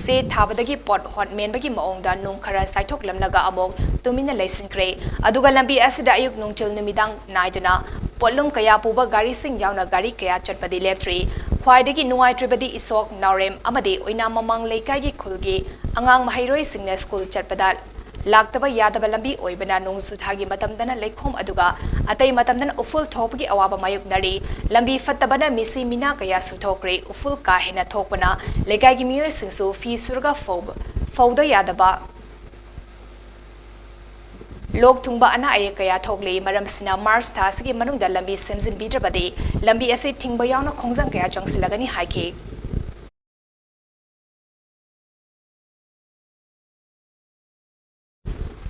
ꯆꯦ ꯊꯥꯕꯗꯒꯤ ꯄꯣꯠ ꯍꯣꯠ ꯃꯦꯟꯕꯒꯤ ꯃꯑꯣꯡꯗ ꯅꯨꯡ ꯈꯔ ꯆꯥꯏꯊꯣꯛꯂꯝꯂꯒ ꯑꯃꯨꯛ ꯇꯨꯃꯤꯟꯅ ꯂꯩꯁꯤꯟꯈ꯭ꯔꯦ꯫ ꯑꯗꯨꯒ ꯂꯝꯕꯤ ꯑꯁꯤꯗ ꯑꯌꯨꯛ ꯅꯨꯡꯊꯤꯜ ꯅꯨꯃꯤꯗꯥꯡ ꯅꯥꯏꯗꯅ ꯄꯣꯠꯂꯨꯝ ꯀꯌꯥ ꯄꯨꯕ ꯒꯥꯔꯤꯁꯤꯡ ꯌꯥꯎꯅ ꯒꯥꯔꯤ ꯀꯌꯥ ꯆꯠꯄꯗꯤ ꯂꯦꯞꯇ꯭ꯔꯤ꯫ ꯈ꯭ꯋꯥꯏꯗꯒꯤ ꯅꯨꯡꯉꯥꯏꯇ꯭ꯔꯤꯕꯗꯤ ꯏꯁꯣꯛ, ꯅꯥꯎꯔꯦꯝ ꯑꯃꯗꯤ ꯑꯣꯏꯅꯥꯝ ꯃꯃꯥꯡ ꯂꯩꯀꯥꯏꯒꯤ ꯈꯨꯜꯒꯤ ꯑꯉꯥꯡ ꯃꯍꯩꯔꯣꯏꯁꯤꯡꯅ ꯁ꯭ꯀꯨꯜ ꯆꯠꯄꯗ ꯂꯥꯛꯇꯕ ꯌꯥꯗꯕ ꯂꯝꯕꯤ ꯑꯣꯏꯕꯅ ꯅꯣꯡꯖꯨ ꯊꯥꯒꯤ ꯃꯇꯝꯗꯅ ꯂꯩꯈꯣꯝ ꯑꯗꯨꯒ ꯑꯇꯩ ꯃꯇꯝꯗꯅ ꯎꯐꯨꯜ ꯊꯣꯛꯄꯒꯤ ꯑꯋꯥꯕ ꯃꯥꯌꯣꯛꯅꯔꯤ꯫ ꯂꯝꯕꯤ ꯐꯠꯇꯕꯅ ꯃꯤꯁꯤ ꯃꯤꯅꯥ ꯀꯌꯥꯁꯨ ꯊꯣꯛꯈ꯭ꯔꯦ꯫ ꯎꯐꯨꯜ ꯀꯥ ꯍꯦꯟꯅ ꯊꯣꯛꯄꯅ ꯂꯩꯀꯥꯏꯒꯤ ꯃꯤꯑꯣꯏꯁꯤꯡꯁꯨ ꯐꯤ ꯁꯨꯔꯒ ꯐꯧꯕ, ꯐꯧꯗ ꯌꯥꯗꯕ ꯂꯣꯛ ꯊꯨꯡꯕ ꯑꯅꯥ ꯑꯌꯦꯛ ꯀꯌꯥ ꯊꯣꯛꯂꯤ꯫ ꯃꯔꯝꯁꯤꯅ March ꯊꯥ ꯑꯁꯤꯒꯤ ꯃꯅꯨꯡꯗ ꯂꯝꯕꯤ ꯁꯦꯝꯖꯤꯟꯕꯤꯗ꯭ꯔꯕꯗꯤ ꯂꯝꯕꯤ ꯑꯁꯤ ꯊꯤꯡꯕ ꯌꯥꯎꯅ ꯈꯣꯡꯖꯪ ꯀꯌꯥ ꯆꯪꯁꯤꯜꯂꯒꯅꯤ ꯍꯥꯏꯈꯤ꯫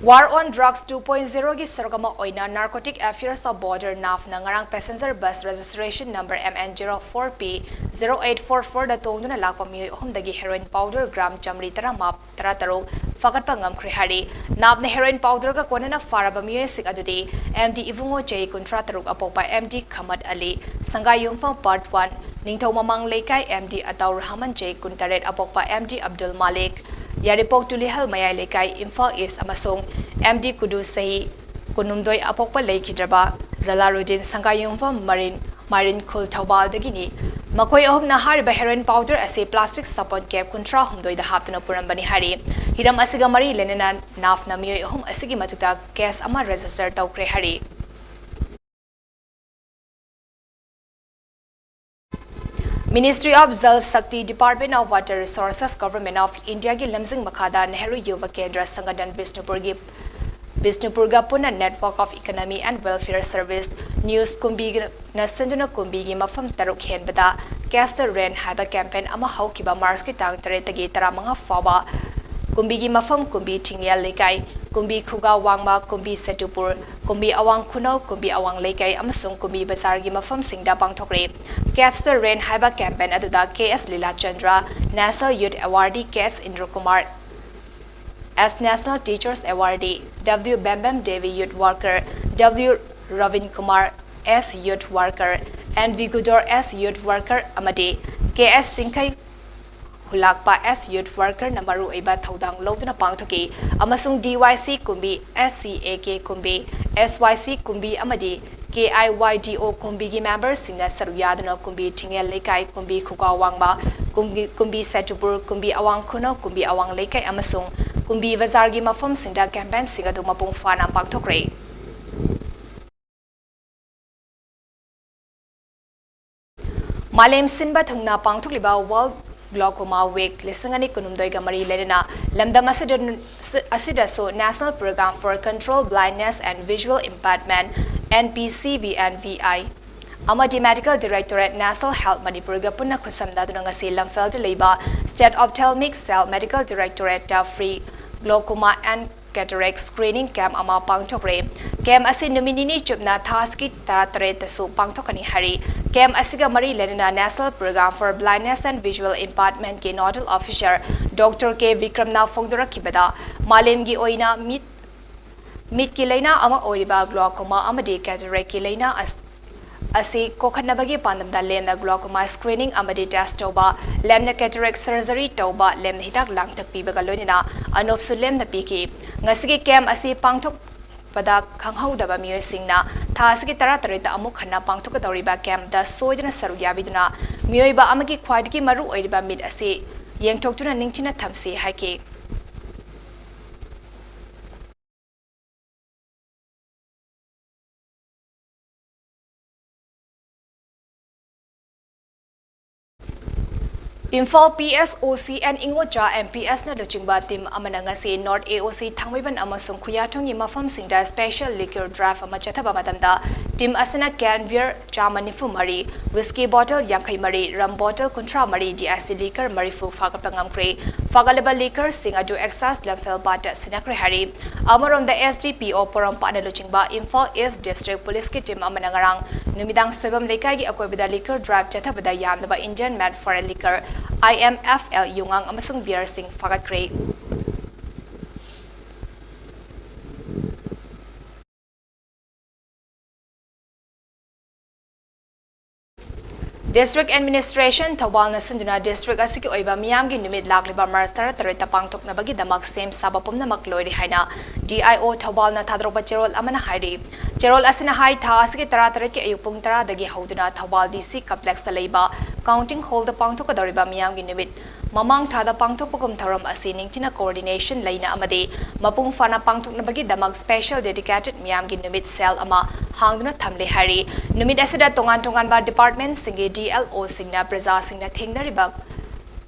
War on Drugs two point zero ꯒꯤ ꯁꯔꯨꯛ ꯑꯃ ꯑꯣꯏꯅ Narcotic Affairs of Border, NAFB ꯅ ꯉꯔꯥꯡ passenger bus registration number M N zero four P zero eight four four ꯗ ꯇꯣꯡꯗꯨꯅ ꯂꯥꯛꯄ ꯃꯤꯑꯣꯏ ꯑꯍꯨꯝꯗꯒꯤ heroin powder gram ꯆꯥꯃꯔꯤ ꯇꯔꯥꯃꯥꯄꯜ ꯇꯔꯥꯇꯔꯨꯛ ꯐꯥꯒꯠꯄ ꯉꯝꯈ꯭ꯔꯦ ꯍꯥꯏꯔꯤ꯫ NAFB ꯅ heroin powder ꯒ ꯀꯣꯟꯅꯅ ꯐꯥꯔꯕ ꯃꯤꯑꯣꯏꯁꯤꯡ ꯑꯗꯨꯗꯤ M D ꯏꯕꯨꯡꯉꯣ, ꯆꯍꯤ ꯀꯨꯟꯊ꯭ꯔꯥ ꯇꯔꯨꯛ, ꯑꯄꯣꯛꯄ M D ꯈꯃꯠ ꯑꯂꯤ, ꯁꯪꯒꯥꯏꯌꯨꯝꯐꯝ Part one, ꯅꯤꯡꯊꯧ ꯃꯃꯥꯡ ꯂꯩꯀꯥꯏ, M D ꯑꯇꯥꯎ ꯔꯍꯃꯟ, ꯆꯍꯤ ꯀꯨꯟꯇꯔꯦꯠ, ꯑꯄꯣꯛꯄ M D ꯑꯕꯗꯨꯜ ꯃꯥꯂꯤꯛ, ꯌꯥꯏꯔꯤꯄꯣꯛ ꯇꯨꯂꯤꯍꯜ ꯃꯌꯥꯏ ꯂꯩꯀꯥꯏ, ꯏꯝꯐꯥꯜ East, ꯑꯃꯁꯨꯡ M D ꯀꯨꯗꯨ, ꯆꯍꯤ ꯀꯨꯟꯍꯨꯝꯗꯣꯏ, ꯑꯄꯣꯛꯄ ꯂꯩꯈꯤꯗ꯭ꯔꯕ ꯖꯂꯥꯂꯨꯗꯤꯟ, ꯁꯪꯒꯥꯏꯌꯨꯝꯐꯝ ꯃꯔꯤꯟ, ꯃꯥꯏꯔꯤꯟꯈꯨꯜ, ꯊꯧꯕꯥꯜꯗꯒꯤꯅꯤ꯫ ꯃꯈꯣꯏ ꯑꯍꯨꯝꯅ ꯍꯥꯏꯔꯤꯕ heroin powder ꯑꯁꯤ plastic ꯁꯥꯄꯣꯟ cap ꯀꯨꯟꯊ꯭ꯔꯥ ꯍꯨꯝꯗꯣꯏꯗ ꯍꯥꯞꯇꯨꯅ ꯄꯨꯔꯝꯕꯅꯤ ꯍꯥꯏꯔꯤ꯫ ꯍꯤꯔꯝ ꯑꯁꯤꯒ ꯃꯔꯤ ꯂꯩꯅꯅ NAFB ꯅ ꯃꯤꯑꯣꯏ ꯑꯍꯨꯝ ꯑꯁꯤꯒꯤ ꯃꯊꯛꯇ case ꯑꯃ register ꯇꯧꯈ꯭ꯔꯦ ꯍꯥꯏꯔꯤ꯫ Ministry of Jal Shakti, Department of Water Resources, Government of India ꯒꯤ ꯂꯝꯖꯤꯡ ꯃꯈꯥꯗ ꯅꯦꯍꯔꯨ ꯌꯨꯚ ꯀꯦꯟꯗ꯭ꯔ ꯁꯪꯒꯊꯟ ꯕꯤꯁꯅꯨꯄꯨꯔꯒꯤ, ꯕꯤꯁꯅꯨꯄꯨꯔꯒ ꯄꯨꯟꯅ Network of Economy and Welfare Service, NEWS, ꯀꯨꯝꯕꯤꯅ ꯁꯤꯟꯗꯨꯅ ꯀꯨꯝꯕꯤꯒꯤ ꯃꯐꯝ ꯇꯔꯨꯛ ꯍꯦꯟꯕꯗ Catch the Rain ꯍꯥꯏꯕ campaign ꯑꯃ ꯍꯧꯈꯤꯕ March ꯀꯤ ꯇꯥꯡ ꯇꯔꯦꯠꯇꯒꯤ ꯇꯔꯥꯃꯉꯥ ꯐꯥꯎꯕ ꯀꯨꯝꯕꯤꯒꯤ ꯃꯐꯝ ꯀꯨꯝꯕꯤ ꯊꯤꯡꯌꯦꯜ ꯂꯩꯀꯥꯏ, ꯀꯨꯝꯕꯤ ꯈꯨꯒꯥ ꯋꯥꯡꯃ, ꯀꯨꯝꯕꯤ ꯁꯦꯇꯨꯄꯨꯔ, ꯀꯨꯝꯕꯤ ꯑꯋꯥꯡ ꯈꯨꯅꯧ, ꯀꯨꯝꯕꯤ ꯑꯋꯥꯡ ꯂꯩꯀꯥꯏ ꯑꯃꯁꯨꯡ ꯀꯨꯝꯕꯤ ꯕꯖꯥꯔꯒꯤ ꯃꯐꯝꯁꯤꯡꯗ ꯄꯥꯡꯊꯣꯛꯈ꯭ꯔꯦ꯫ Catch the Rain ꯍꯥꯏꯕ campaign ꯑꯗꯨꯗ K S ꯂꯤꯂꯥꯆꯟꯗ꯭ꯔ, National Youth Awardee K S ꯏꯟꯗ꯭ꯔꯀꯨꯃꯥꯔ, S National Teachers Awardee, W ꯕꯦꯝꯕꯦꯝ Devi, Youth Worker, W Rabin Kumar, S Youth Worker, N ꯕꯤꯒꯨꯗꯣꯔ, S Youth Worker, ꯑꯃꯗꯤ K S ꯁꯤꯡꯈꯩ ꯍꯨꯂꯥꯛꯄ, S Youth Worker ꯅ ꯃꯔꯨꯑꯣꯏꯕ ꯊꯧꯗꯥꯡ ꯂꯧꯗꯨꯅ ꯄꯥꯡꯊꯣꯛꯈꯤ ꯑꯃꯁꯨꯡ D Y C ꯀꯨꯝꯕꯤ, S C A K ꯀꯨꯝꯕꯤ, S Y C ꯀꯨꯝꯕꯤ ꯑꯃꯗꯤ K I Y D O ꯀꯨꯝꯕꯤꯒꯤ member ꯁꯤꯡꯅ ꯁꯔꯨꯛ ꯌꯥꯗꯨꯅ ꯀꯨꯝꯕꯤ ꯊꯤꯡꯌꯦꯜ ꯂꯩꯀꯥꯏ, ꯀꯨꯝꯕꯤ ꯈꯨꯒꯥ ꯋꯥꯡꯃ, ꯀꯨꯝꯕꯤ, ꯀꯨꯝꯕꯤ ꯁꯦꯇꯨꯄꯨꯔ, ꯀꯨꯝꯕꯤ ꯑꯋꯥꯡ ꯈꯨꯅꯧ, ꯀꯨꯝꯕꯤ ꯑꯋꯥꯡ ꯂꯩꯀꯥꯏ ꯑꯃꯁꯨꯡ ꯀꯨꯝꯕꯤ ꯕꯖꯥꯔꯒꯤ ꯃꯐꯝꯁꯤꯡꯗ campaign ꯁꯤꯡ ꯑꯗꯨ ꯃꯄꯨꯡ ꯐꯥꯅ ꯄꯥꯡꯊꯣꯛꯈ꯭ꯔꯦ꯫ ꯃꯥꯂꯦꯝ ꯁꯤꯟꯕ ꯊꯨꯡꯅ ꯄꯥꯡꯊꯣꯛꯂꯤꯕ World Glaucoma Week ꯂꯤꯁꯤꯡ ꯑꯅꯤ ꯀꯨꯟꯍꯨꯝꯗꯣꯏꯒ ꯃꯔꯤ ꯂꯩꯔꯅ ꯂꯝꯗꯝ ꯑꯁꯤꯗ, ꯑꯁꯤꯗꯁꯨ National Program for Control Blindness and Visual Impairment, N P C V N V I, ꯑꯃꯗꯤ Medical Directorate, National Health ꯃꯅꯤꯄꯨꯔꯒ ꯄꯨꯟꯅ ꯈꯨꯠꯁꯝꯅꯗꯨꯅ ꯉꯁꯤ ꯂꯝꯐꯦꯜꯗ ꯂꯩꯕ State Ophthalmic Cell Medical Directorate ꯇ Free Glaucoma and Cataract Screening Camp ꯑꯃ ꯄꯥꯡꯊꯣꯛꯈ꯭ꯔꯦ꯫ Camp ꯑꯁꯤ ꯅꯨꯃꯤꯠ ꯅꯤꯅꯤ ꯆꯨꯞꯅ ꯊꯥ ꯑꯁꯤꯒꯤ ꯇꯔꯥꯇꯔꯦꯠꯇꯁꯨ ꯄꯥꯡꯊꯣꯛꯀꯅꯤ ꯍꯥꯏꯔꯤ꯫ Camp ꯑꯁꯤꯒ ꯃꯔꯤ ꯂꯩꯅꯅ National Program for Blindness and Visual Impairmentꯀꯤ Nodal Officer Doctor K ꯕꯤꯀ꯭ꯔꯝꯅ ꯐꯣꯡꯗꯣꯔꯛꯈꯤꯕꯗ, ꯃꯥꯂꯦꯝꯒꯤ ꯑꯣꯏꯅ ꯃꯤꯠ, ꯃꯤꯠꯀꯤ ꯂꯥꯏꯅꯥ ꯑꯃ ꯑꯣꯏꯔꯤꯕ glaucoma ꯑꯃꯗꯤ cataractꯀꯤ ꯂꯥꯏꯅꯥ ꯑꯁ-, ꯑꯁꯤ ꯀꯣꯛꯍꯟꯅꯕꯒꯤ ꯄꯥꯟꯗꯝꯗ ꯂꯦꯝꯅ glaucoma screening ꯑꯃꯗꯤ test ꯇꯧꯕ, ꯂꯦꯝꯅ cataract surgery ꯇꯧꯕ, ꯂꯦꯝꯅ ꯍꯤꯗꯥꯛ ꯂꯥꯡꯊꯛ ꯄꯤꯕꯒ ꯂꯣꯏꯅꯅ ꯑꯅꯣꯞꯁꯨ ꯂꯦꯝꯅ ꯄꯤꯈꯤ꯫ ꯉꯁꯤꯒꯤ camp ꯑꯁꯤ ꯄꯥꯡꯊꯣꯛꯄꯗ ꯈꯪꯍꯧꯗꯕ ꯃꯤꯑꯣꯏꯁꯤꯡꯅ ꯊꯥ ꯑꯁꯤꯒꯤ ꯇꯔꯥꯇꯔꯦꯠꯇ ꯑꯃꯨꯛ ꯍꯟꯅ ꯄꯥꯡꯊꯣꯛꯀꯗꯧꯔꯤꯕ campꯇ ꯁꯣꯏꯗꯅ ꯁꯔꯨꯛ ꯌꯥꯕꯤꯗꯨꯅ ꯃꯤꯑꯣꯏꯕ ꯑꯃꯒꯤ ꯈ꯭ꯋꯥꯏꯗꯒꯤ ꯃꯔꯨ ꯑꯣꯏꯔꯤꯕ ꯃꯤꯠ ꯑꯁꯤ ꯌꯦꯡꯊꯣꯛꯇꯨꯅ ꯅꯤꯡꯊꯤꯅ ꯊꯝꯁꯤ ꯍꯥꯏꯈꯤ꯫ Imphal P S O C and ꯏꯉꯣꯆꯥ M P Sꯅ ꯂꯨꯆꯤꯡꯕ team ꯑꯃꯅ ꯉꯁꯤ North A O C ꯊꯥꯡꯃꯩꯕꯟ ꯑꯃꯁꯨꯡ ꯈꯨꯌꯥꯊꯣꯡꯒꯤ ꯃꯐꯝꯁꯤꯡꯗ special liquor drive ꯑꯃ ꯆꯠꯊꯕ ꯃꯇꯝꯗ, team ꯑꯁꯤꯅ can beer ꯆꯥꯝꯃ ꯅꯤꯐꯨ ꯃꯔꯤ, whisky bottle ꯌꯥꯡꯈꯩ ꯃꯔꯤ, rum bottle ꯀꯨꯟꯊ꯭ꯔꯥ ꯃꯔꯤ, D I C liquor ꯃꯔꯤꯐꯨ ꯐꯥꯒꯠꯄ ꯉꯝꯈ꯭ꯔꯦ꯫ ꯐꯥꯒꯠꯂꯕ liquorꯁꯤꯡ ꯑꯗꯨ excise ꯂꯝꯐꯦꯜ ꯕꯥꯠꯇ ꯁꯤꯟꯅꯈ꯭ꯔꯦ ꯍꯥꯏꯔꯤ꯫ ꯑꯃꯔꯣꯝꯗ, S D P O ꯄꯣꯔꯣꯝꯄꯥꯠꯅ ꯂꯨꯆꯤꯡꯕ ꯏꯝꯐꯥꯜ East District Policeꯀꯤ team ꯑꯃꯅ ꯉꯔꯥꯡ ꯅꯨꯃꯤꯗꯥꯡ ꯁꯣꯏꯕꯝ ꯂꯩꯀꯥꯏꯒꯤ ꯑꯀꯣꯏꯕꯗ liquor drive ꯆꯠꯊꯕꯗ ꯌꯥꯝꯂꯕ Indian Made Foreign Liquor, I M F L, ꯌꯨꯉꯥꯡ ꯑꯃꯁꯨꯡ beerꯁꯤꯡ ꯐꯥꯒꯠꯈ꯭ꯔꯦ꯫ District Administration ꯊꯧꯕꯥꯜꯅ ꯁꯤꯟꯗꯨꯅ district ꯑꯁꯤꯒꯤ ꯑꯣꯏꯕ ꯃꯤꯌꯥꯝꯒꯤ ꯅꯨꯃꯤꯠ ꯂꯥꯛꯂꯤꯕ March ꯇꯔꯥꯇꯔꯦꯠꯇ ꯄꯥꯡꯊꯣꯛꯅꯕꯒꯤꯗꯃꯛ ꯁꯦꯝ ꯁꯥꯕ ꯄꯨꯝꯅꯃꯛ ꯂꯣꯏꯔꯦ ꯍꯥꯏꯅ D I O ꯊꯧꯕꯥꯜꯅ ꯊꯥꯗꯣꯔꯛꯄ ꯆꯦꯔꯣꯜ ꯑꯃꯅ ꯍꯥꯏꯔꯤ꯫ ꯆꯦꯔꯣꯜ ꯑꯁꯤꯅ ꯍꯥꯏ, ꯊꯥ ꯑꯁꯤꯒꯤ ꯇꯔꯥꯇꯔꯦꯠꯀꯤ ꯑꯌꯨꯛ ꯄꯨꯡ ꯇꯔꯥꯗꯒꯤ ꯍꯧꯗꯨꯅ ꯊꯧꯕꯥꯜ D C complexꯇ ꯂꯩꯕ counting hallꯗ ꯄꯥꯡꯊꯣꯛꯀꯗꯧꯔꯤꯕ ꯃꯤꯌꯥꯝꯒꯤ ꯅꯨꯃꯤꯠ ꯃꯃꯥꯡ ꯊꯥꯗ ꯄꯥꯡꯊꯣꯛꯄꯒꯨꯝ ꯊꯧꯔꯝ ꯑꯁꯤ ꯅꯤꯡꯊꯤꯅ coordination ꯂꯩꯅ ꯑꯃꯗꯤ ꯃꯄꯨꯡ ꯐꯥꯅ ꯄꯥꯡꯊꯣꯛꯅꯕꯒꯤꯗꯃꯛ special dedicated ꯃꯤꯌꯥꯝꯒꯤ ꯅꯨꯃꯤꯠ cell ꯑꯃ ꯍꯥꯡꯗꯨꯅ ꯊꯝꯂꯦ ꯍꯥꯏꯔꯤ꯫ ꯅꯨꯃꯤꯠ ꯑꯁꯤꯗ ꯇꯣꯉꯥꯟ ꯇꯣꯉꯥꯟꯕ departmentꯁꯤꯡꯒꯤ D L Oꯁꯤꯡꯅ ꯄ꯭ꯔꯖꯥꯁꯤꯡꯅ ꯊꯦꯡꯅꯔꯤꯕ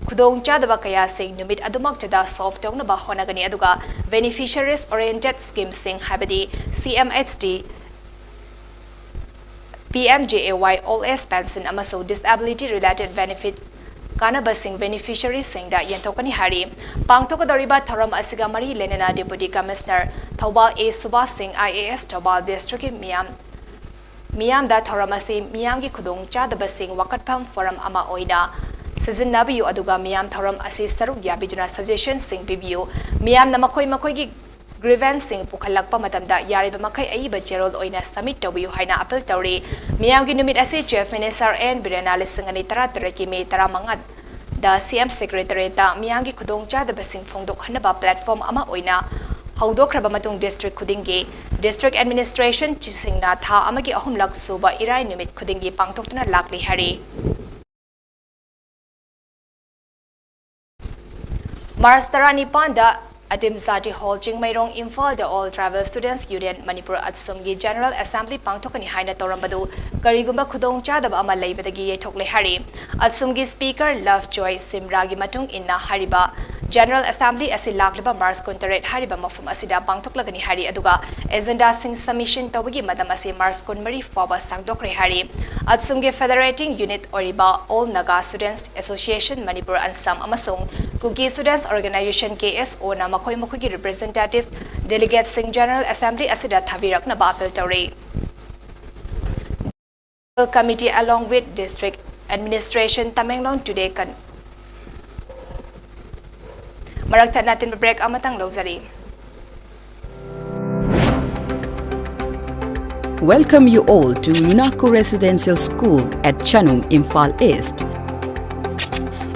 ꯈꯨꯗꯣꯡꯆꯥꯗꯕ ꯀꯌꯥꯁꯤꯡ ꯅꯨꯃꯤꯠ ꯑꯗꯨꯃꯛꯇꯗ solve ꯇꯧꯅꯕ ꯍꯣꯠꯅꯒꯅꯤ, ꯑꯗꯨꯒ beneficiaries oriented schemeꯁꯤꯡ, ꯍꯥꯏꯕꯗꯤ C M H D, P M J A Y, old age pension ꯑꯃꯁꯨꯡ disability related benefit ꯀꯥꯟꯅꯕꯁꯤꯡ ꯕꯦꯅꯤꯐꯤꯁꯔꯤꯁꯤꯡꯗ ꯌꯦꯟꯊꯣꯛꯀꯅꯤ ꯍꯥꯏꯔꯤ꯫ ꯄꯥꯡꯊꯣꯛꯀꯗꯧꯔꯤꯕ ꯊꯧꯔꯝ ꯑꯁꯤꯒ ꯃꯔꯤ ꯂꯩꯅꯅ Deputy Commissioner Thoubal A Subhas ꯁꯤꯡ, I A S, ꯊꯧꯕꯥꯜ districtꯀꯤ ꯃꯤꯌꯥꯝ ꯃꯤꯌꯥꯝꯗ ꯊꯧꯔꯝ ꯑꯁꯤ ꯃꯤꯌꯥꯝꯒꯤ ꯈꯨꯗꯣꯡꯆꯥꯗꯕꯁꯤꯡ ꯋꯥꯀꯠꯐꯝ forum ꯑꯃ ꯑꯣꯏꯅ ꯁꯤꯖꯤꯟꯅꯕꯤꯌꯨ, ꯑꯗꯨꯒ ꯃꯤꯌꯥꯝ ꯊꯧꯔꯝ ꯑꯁꯤ ꯁꯔꯨꯛ ꯌꯥꯕꯤꯗꯨꯅ suggestionꯁꯤꯡ ꯄꯤꯕꯤꯌꯨ꯫ ꯃꯤꯌꯥꯝꯅ ꯃꯈꯣꯏ ꯃꯈꯣꯏꯒꯤ grievanceꯁꯤꯡ ꯄꯨꯈꯠꯂꯛꯄ ꯃꯇꯝꯗ ꯌꯥꯔꯤꯕ ꯃꯈꯩ ꯑꯏꯕ ꯆꯦꯔꯣꯜ ꯑꯣꯏꯅ submit ꯇꯧꯕꯤꯌꯨ ꯍꯥꯏꯅ appeal ꯇꯧꯔꯤ꯫ ꯃꯤꯌꯥꯝꯒꯤ ꯅꯨꯃꯤꯠ ꯑꯁꯤ Chief Minister N ꯕꯤꯔꯦꯟꯅ ꯂꯤꯁꯤꯡ ꯑꯅꯤ ꯇꯔꯥꯇꯔꯦꯠꯀꯤ May ꯇꯔꯥꯃꯉꯥꯗ C M Secretariatꯇ ꯃꯤꯌꯥꯝꯒꯤ ꯈꯨꯗꯣꯡꯆꯥꯗꯕꯁꯤꯡ ꯐꯣꯡꯗꯣꯛꯍꯟꯅꯕ platform ꯑꯃ ꯑꯣꯏꯅ ꯍꯧꯗꯣꯛꯈ꯭ꯔꯕ ꯃꯇꯨꯡ district ꯈꯨꯗꯤꯡꯒꯤ district administrationꯁꯤꯡꯅ ꯊꯥ ꯑꯃꯒꯤ ꯑꯍꯨꯝꯂꯛ ꯁꯨꯕ ꯏꯔꯥꯏ ꯅꯨꯃꯤꯠ ꯈꯨꯗꯤꯡꯒꯤ ꯄꯥꯡꯊꯣꯛꯇꯨꯅ ꯂꯥꯛꯂꯤ ꯍꯥꯏꯔꯤ꯫ March ꯇꯔꯥꯅꯤꯄꯥꯟꯗ ꯑꯗꯤꯝ ꯖꯥꯇꯤ ꯍꯣꯜ ꯆꯤꯡꯃꯩꯔꯣꯡ ꯏꯝꯐꯥꯜꯗ All Tribal Students Union Manipur ꯑꯠꯁꯨꯝꯒꯤ General Assembly ꯄꯥꯡꯊꯣꯛꯀꯅꯤ ꯍꯥꯏꯅ ꯇꯧꯔꯝꯕꯗꯨ ꯀꯔꯤꯒꯨꯝꯕ ꯈꯨꯗꯣꯡꯆꯥꯗꯕ ꯑꯃ ꯂꯩꯕꯗꯒꯤ ꯌꯩꯊꯣꯛꯂꯦ ꯍꯥꯏꯔꯤ꯫ ꯑꯠꯁꯨꯝꯒꯤ Speaker Lovejoy ꯁꯤꯝꯔꯥꯒꯤ ꯃꯇꯨꯡ ꯏꯟꯅ ꯍꯥꯏꯔꯤꯕ General Assembly ꯑꯁꯤ ꯂꯥꯛꯂꯤꯕ March ꯀꯨꯟꯇꯔꯦꯠ ꯍꯥꯏꯔꯤꯕ ꯃꯐꯝ ꯑꯁꯤꯗ ꯄꯥꯡꯊꯣꯛꯂꯒꯅꯤ ꯍꯥꯏꯔꯤ, ꯑꯗꯨꯒ agendaꯁꯤꯡ submission ꯇꯧꯕꯒꯤ ꯃꯇꯝ ꯑꯁꯤ March ꯀꯨꯟꯃꯔꯤ ꯐꯥꯎꯕ ꯁꯥꯡꯗꯣꯛꯈ꯭ꯔꯦ ꯍꯥꯏꯔꯤ꯫ ꯑꯠꯁꯨꯝꯒꯤ federating unit ꯑꯣꯏꯔꯤꯕ All Naga Students Association Manipur, ꯑꯟꯁꯥꯝ, ꯑꯃꯁꯨꯡ Kuki Students Organisation, K S Oꯅ ꯃꯈꯣꯏ ꯃꯈꯣꯏꯒꯤ representative delegatesꯁꯤꯡ General Assembly ꯑꯁꯤꯗ ꯊꯥꯕꯤꯔꯛꯅꯕ appeal ꯇꯧꯔꯤ꯫ Committee along with District Administration, Tamenglong today con- ꯃꯔꯛ ꯊꯠꯅ ꯑꯇꯦꯟꯕ break ꯑꯃꯇꯪ ꯂꯧꯖꯔꯤ꯫ Welcome you all to Minako Residential School at Chanung, Imphal East.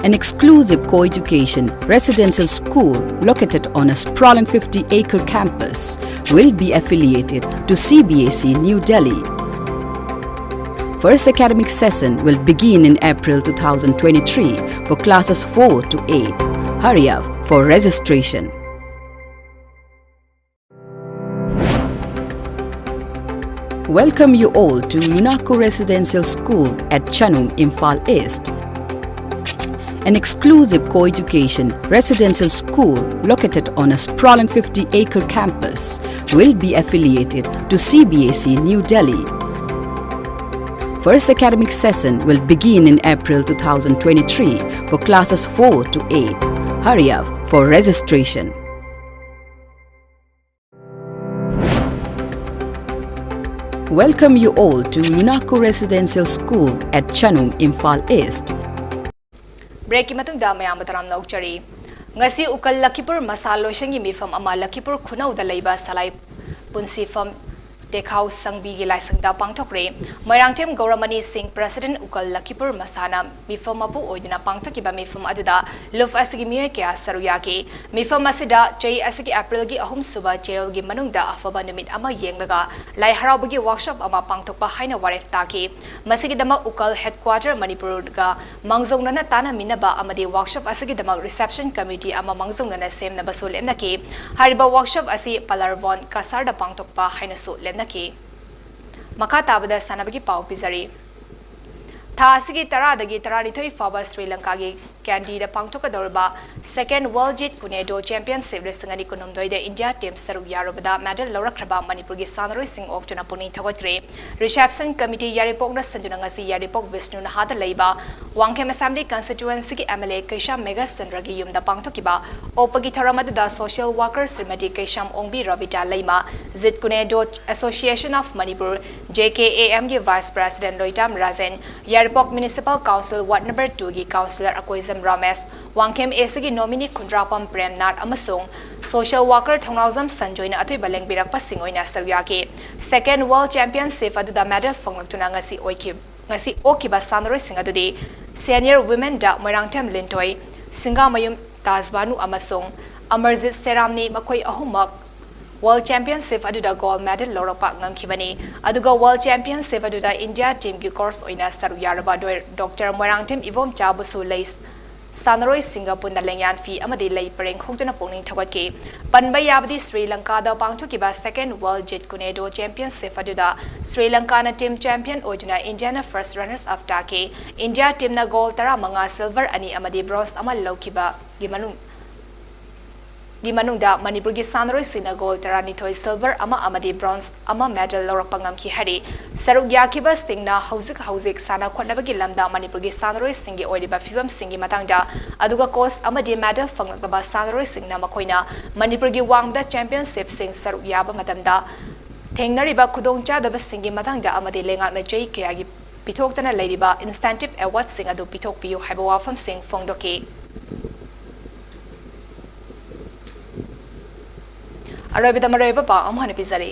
An exclusive co-education residential school located on a sprawling fifty-acre campus will be affiliated to C B S E New Delhi. First academic session will begin in April two thousand twenty-three for classes four to eight. Hurry up for registration. Welcome you all to Minako Residential School at Chanung, Imphal East. An exclusive co-education residential school located on a sprawling fifty-acre campus will be affiliated to C B S E New Delhi. First academic session will begin in April two thousand twenty-three for classes four to eight. Hurry up for registration. Welcome you all to Lunaco Residential School at Chanung, Imphal East. Breakꯀꯤ ꯃꯇꯨꯡꯗ ꯃꯌꯥꯝꯕꯨ ꯇꯔꯥꯝꯅ ꯑꯣꯛꯆꯔꯤ꯫ ꯉꯁꯤ ꯎꯀꯜ ꯂꯈꯤꯄꯨꯔ ꯃꯁꯥ ꯂꯣꯏꯁꯪꯒꯤ ꯃꯤꯐꯝ ꯑꯃ ꯂꯈꯤꯄꯨꯔ ꯈꯨꯅꯧꯗ ꯂꯩꯕ ꯁꯂꯥꯏ ꯄꯨꯟꯁꯤꯐꯝ ꯇꯦꯈꯥꯎ ꯁꯪꯕꯤꯒꯤ ꯂꯥꯏꯁꯪꯗ ꯄꯥꯡꯊꯣꯛꯈ꯭ꯔꯦ꯫ ꯃꯣꯏꯔꯥꯡꯊꯦꯝ ꯒꯧꯔꯃꯅꯤ ꯁꯤꯡ, President, ꯎꯀꯜ ꯂꯈꯤꯄꯨꯔ ꯃꯁꯥꯅ ꯃꯤꯐꯝ ꯃꯄꯨ ꯑꯣꯏꯗꯨꯅ ꯄꯥꯡꯊꯣꯛꯈꯤꯕ ꯃꯤꯐꯝ ꯑꯗꯨꯗ ꯂꯨꯞ ꯑꯁꯤꯒꯤ ꯃꯤꯑꯣꯏ ꯀꯌꯥ ꯁꯔꯨꯛ ꯌꯥꯈꯤ꯫ ꯃꯤꯐꯝ ꯑꯁꯤꯗ ꯆꯍꯤ ꯑꯁꯤꯒꯤ ꯑꯦꯄ꯭ꯔꯤꯜꯒꯤ ꯑꯍꯨꯝꯁꯨꯕ ꯆꯌꯣꯜꯒꯤ ꯃꯅꯨꯡꯗ ꯑꯐꯕ ꯅꯨꯃꯤꯠ ꯑꯃ ꯌꯦꯡꯂꯒ ꯂꯥꯏ ꯍꯔꯥꯎꯕꯒꯤ workshop ꯑꯃ ꯄꯥꯡꯊꯣꯛꯄ ꯍꯥꯏꯅ ꯋꯥꯔꯦꯞ ꯇꯥꯈꯤ꯫ ꯃꯁꯤꯒꯤꯗꯃꯛ ꯎꯀꯜ headquarter ꯃꯅꯤꯄꯨꯔꯒ ꯃꯥꯡꯖꯧꯅꯅ ꯇꯥꯟꯅꯃꯤꯟꯅꯕ ꯑꯃꯗꯤ workshop ꯑꯁꯤꯒꯤꯗꯃꯛ reception committee ꯑꯃ ꯃꯥꯡꯖꯧꯅꯅ ꯁꯦꯝꯅꯕꯁꯨ ꯂꯦꯞꯅꯈꯤ꯫ ꯍꯥꯏꯔꯤꯕ workshop ꯑꯁꯤ ꯄꯂꯔꯚꯣꯟ ꯀꯁꯥꯔꯗ ꯄꯥꯡꯊꯣꯛꯄ ꯍꯥꯏꯅꯁꯨ ꯂꯦꯞꯅꯈꯤ꯫ ꯃꯈꯥ ꯇꯥꯕꯗ ꯁꯥꯟꯅꯕꯒꯤ ꯄꯥꯎ ꯄꯤꯖꯔꯤ꯫ ꯊꯥ ꯑꯁꯤꯒꯤ ꯇꯔꯥꯗꯒꯤ ꯇꯔꯥꯅꯤꯊꯣꯏ ꯐꯥꯎꯕ Shri ꯂꯪꯀꯥꯒꯤ ꯀꯦꯟꯗꯤꯗ ꯄꯥꯡꯊꯣꯛꯀꯗꯧꯔꯤꯕ Second World Jeet Kune Do Championship ꯂꯤꯁꯤꯡ ꯑꯅꯤ ꯀꯨꯟꯍꯨꯝꯗꯣꯏꯗ ꯏꯟꯗꯤꯌꯥ team ꯁꯔꯨꯛ ꯌꯥꯔꯨꯕꯗ medal ꯂꯧꯔꯛꯈ꯭ꯔꯕ ꯃꯅꯤꯄꯨꯔꯒꯤ ꯁꯥꯟꯅꯔꯣꯏꯁꯤꯡ ꯑꯣꯛꯇꯨꯅ ꯄꯨꯛꯅꯤꯡ ꯊꯧꯒꯠꯈ꯭ꯔꯦ꯫ Reception committee ꯌꯥꯏꯔꯤꯄꯣꯛꯅ ꯁꯤꯟꯗꯨꯅ ꯉꯁꯤ ꯌꯥꯏꯔꯤꯄꯣꯛ ꯕꯤꯁꯅꯨ ꯅꯍꯥꯗ ꯂꯩꯕ ꯋꯥꯡꯈꯦꯝ Assembly constituencyꯒꯤ MLA ꯀꯩꯁꯥꯝ ꯃꯦꯘꯆꯟꯗ꯭ꯔꯒꯤ ꯌꯨꯝꯗ ꯄꯥꯡꯊꯣꯛꯈꯤꯕ ꯑꯣꯛꯄꯒꯤ ꯊꯧꯔꯝ ꯑꯗꯨꯗ social worker Shrimati Keisham Ongbi Robita Leima, Jeet Kune Do Association of Manipur, JKAMꯒꯤ vice president ꯂꯣꯏꯇꯥꯝ Rajen, Yairipok Municipal Council Ward number twoꯒꯤ councillor Akoijam Ramesh, Wangkhem ACꯒꯤ nominee ꯈꯨꯟꯗ꯭ꯔꯥꯛꯄꯝ ꯄ꯭ꯔꯦꯝꯅꯥꯊ ꯑꯃꯁꯨꯡ social worker ꯊꯧꯅꯥꯎꯖꯝ ꯁꯟꯖꯣꯏꯅ ꯑꯊꯣꯏꯕ ꯂꯦꯡꯕꯤꯔꯛꯄꯁꯤꯡ ꯑꯣꯏꯅ ꯁꯔꯨꯛ ꯌꯥꯈꯤ꯫ Second World Championship ꯑꯗꯨꯗ medal ꯐꯪꯂꯛꯇꯨꯅ ꯉꯁꯤ ꯑꯣꯏꯈꯤ-, ꯉꯁꯤ ꯑꯣꯛꯈꯤꯕ ꯁꯥꯟꯅꯔꯣꯏꯁꯤꯡ ꯑꯗꯨꯗꯤ senior womenꯗ ꯃꯣꯏꯔꯥꯡꯊꯦꯝ ꯂꯤꯟꯊꯣꯏ, ꯁꯤꯡꯒꯥꯃꯌꯨꯝ ꯇꯥꯖꯕꯥꯅꯨ ꯑꯃꯁꯨꯡ ꯑꯃꯔꯖꯤꯠ ꯁꯦꯔꯥꯝꯅꯤ꯫ ꯃꯈꯣꯏ ꯑꯍꯨꯝꯃꯛ World Championship ꯑꯗꯨꯗ gold medal ꯂꯧꯔꯛꯄ ꯉꯝꯈꯤꯕꯅꯤ꯫ ꯑꯗꯨꯒ World Championship ꯑꯗꯨꯗ ꯏꯟꯗꯤꯌꯥ teamꯒꯤ coach ꯑꯣꯏꯅ ꯁꯔꯨꯛ ꯌꯥꯔꯨꯕ ꯗꯣꯏ-, Doctor ꯃꯣꯏꯔꯥꯡꯊꯦꯝ ꯏꯕꯣꯝꯆꯥꯕꯨꯁꯨ ꯂꯩ ꯁꯥꯟꯅꯔꯣꯏꯁꯤꯡꯒ ꯄꯨꯟꯅ ꯂꯦꯡꯌꯥꯟ ꯐꯤ ꯑꯃꯗꯤ ꯂꯩ ꯄꯔꯦꯡ ꯍꯨꯛꯇꯨꯅ ꯄꯨꯛꯅꯤꯡ ꯊꯧꯒꯠꯈꯤ꯫ ꯄꯟꯕ ꯌꯥꯕꯗꯤ ꯁ꯭ꯔꯤ ꯂꯪꯀꯥꯗ ꯄꯥꯡꯊꯣꯛꯈꯤꯕ Second World Jeet Kune Do Championship ꯑꯗꯨꯗ ꯁ꯭ꯔꯤ ꯂꯪꯀꯥꯅ team champion ꯑꯣꯏꯗꯨꯅ ꯏꯟꯗꯤꯌꯥꯅ first runners up ꯇꯥꯈꯤ꯫ ꯏꯟꯗꯤꯌꯥ teamꯅ gold ꯇꯔꯥꯃꯉꯥ, silver ꯑꯅꯤ ꯑꯃꯗꯤ bronze ꯑꯃ ꯂꯧꯈꯤꯕꯒꯤ ꯃꯅꯨꯡ ꯒꯤ ꯃꯅꯨꯡꯗ ꯃꯅꯤꯄꯨꯔꯒꯤ ꯁꯥꯟꯅꯔꯣꯏꯁꯤꯡꯅ gold ꯇꯔꯥꯅꯤꯊꯣꯏ, silver ꯑꯃ ꯑꯃꯗꯤ bronze ꯑꯃ medal ꯂꯧꯔꯛꯄ ꯉꯝꯈꯤ ꯍꯥꯏꯔꯤ꯫ ꯁꯔꯨꯛ ꯌꯥꯈꯤꯕꯁꯤꯡꯅ ꯍꯧꯖꯤꯛ ꯍꯧꯖꯤꯛ ꯁꯥꯟꯅ ꯈꯣꯠꯅꯕꯒꯤ ꯂꯝꯗ ꯃꯅꯤꯄꯨꯔꯒꯤ ꯁꯥꯟꯅꯔꯣꯏꯁꯤꯡꯒꯤ ꯑꯣꯏꯔꯤꯕ ꯐꯤꯕꯝꯁꯤꯡꯒꯤ ꯃꯇꯥꯡꯗ, ꯑꯗꯨꯒ coach ꯑꯃꯗꯤ medal ꯐꯪꯂꯛꯂꯕ ꯁꯥꯟꯅꯔꯣꯏꯁꯤꯡꯅ ꯃꯈꯣꯏꯅ ꯃꯅꯤꯄꯨꯔꯒꯤ ꯋꯥꯡꯃꯗ championshipꯁꯤꯡ ꯁꯔꯨꯛ ꯌꯥꯕ ꯃꯇꯝꯗ ꯊꯦꯡꯅꯔꯤꯕ ꯈꯨꯗꯣꯡꯆꯥꯗꯕꯁꯤꯡꯒꯤ ꯃꯇꯥꯡꯗ ꯑꯃꯗꯤ ꯂꯩꯉꯥꯛꯅ ꯆꯍꯤ ꯀꯌꯥꯒꯤ ꯄꯤꯊꯣꯛꯇꯅ ꯂꯩꯔꯤꯕ incentive awardꯁꯤꯡ ꯑꯗꯨ ꯄꯤꯊꯣꯛꯄꯤꯌꯨ ꯍꯥꯏꯕ ꯋꯥꯐꯝꯁꯤꯡ ꯐꯣꯡꯗꯣꯛꯈꯤ꯫ ꯑꯔꯣꯏꯕꯗ ꯃꯔꯨꯑꯣꯏꯕ ꯄꯥꯎ ꯑꯃꯨꯛ ꯍꯟꯅ ꯄꯤꯖꯔꯤ꯫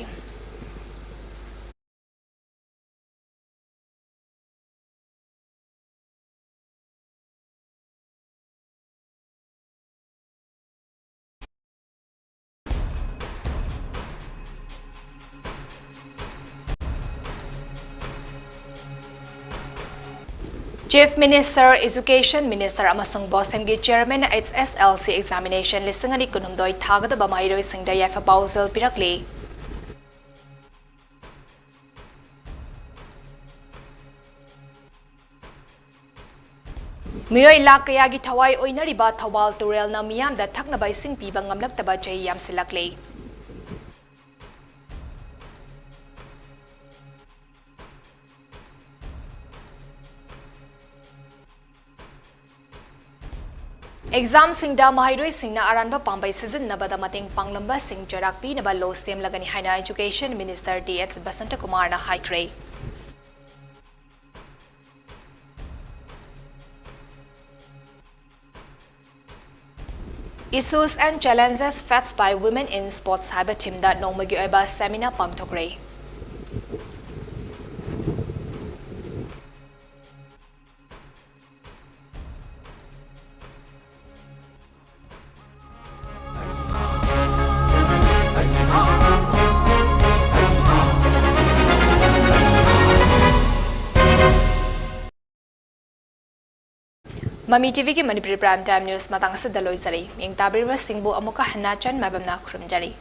Chief Minister, Education Minister ꯑꯃꯁꯨꯡ BOSEMꯒꯤ chairman HSLC examination ꯂꯤꯁꯤꯡ ꯑꯅꯤ ꯀꯨꯟꯍꯨꯝꯗꯣꯏ ꯊꯥꯒꯗꯕ ꯃꯍꯩꯔꯣꯏꯁꯤꯡꯗ ꯌꯥꯏꯐ ꯄꯥꯎꯖꯦꯜ ꯄꯤꯔꯛꯂꯤ꯫ ꯃꯤꯑꯣꯏ ꯂꯥꯈ ꯀꯌꯥꯒꯤ ꯊꯋꯥꯏ ꯑꯣꯏꯅꯔꯤꯕ ꯊꯧꯕꯥꯜ ꯇꯨꯔꯦꯜꯅ ꯃꯤꯌꯥꯝꯗ ꯊꯛꯅꯕ ꯏꯁꯤꯡ ꯄꯤꯕ ꯉꯝꯂꯛꯇꯕ ꯆꯍꯤ ꯌꯥꯝꯁꯤꯜꯂꯛꯂꯦ꯫ Examꯁꯤꯡꯗ ꯃꯍꯩꯔꯣꯏꯁꯤꯡꯅ ꯑꯔꯥꯟꯕ ꯄꯥꯝꯕꯩ ꯁꯤꯖꯤꯟꯅꯕꯗ ꯃꯇꯦꯡ ꯄꯥꯡꯂꯝꯕꯁꯤꯡ ꯆꯩꯔꯥꯛ ꯄꯤꯅꯕ law ꯁꯦꯝꯂꯒꯅꯤ ꯍꯥꯏꯅ Education Minister ꯇꯤ ꯑꯦꯁ ꯕꯁꯟꯇꯀꯨꯃꯥꯔꯅ ꯍꯥꯏꯈ꯭ꯔꯦ꯫ Issues and Challenges Faced by Women in Sports ꯍꯥꯏꯕ themeꯗ ꯅꯣꯡꯃꯒꯤ ꯑꯣꯏꯕ seminar ꯄꯥꯡꯊꯣꯛꯈ꯭ꯔꯦ꯫ ꯃꯃꯤ ꯇꯤꯚꯤꯒꯤ ꯃꯅꯤꯄꯨꯔꯤ prime time news ꯃꯇꯥꯡ ꯑꯁꯤꯗ ꯂꯣꯏꯖꯔꯦ꯫ ꯃꯤꯡ ꯇꯥꯕꯤꯔꯤꯕꯁꯤꯡꯕꯨ ꯑꯃꯨꯛꯀ ꯍꯟꯅ ꯆꯟ ꯃꯥꯏꯕꯝꯅ ꯈꯨꯔꯨꯝꯖꯔꯤ꯫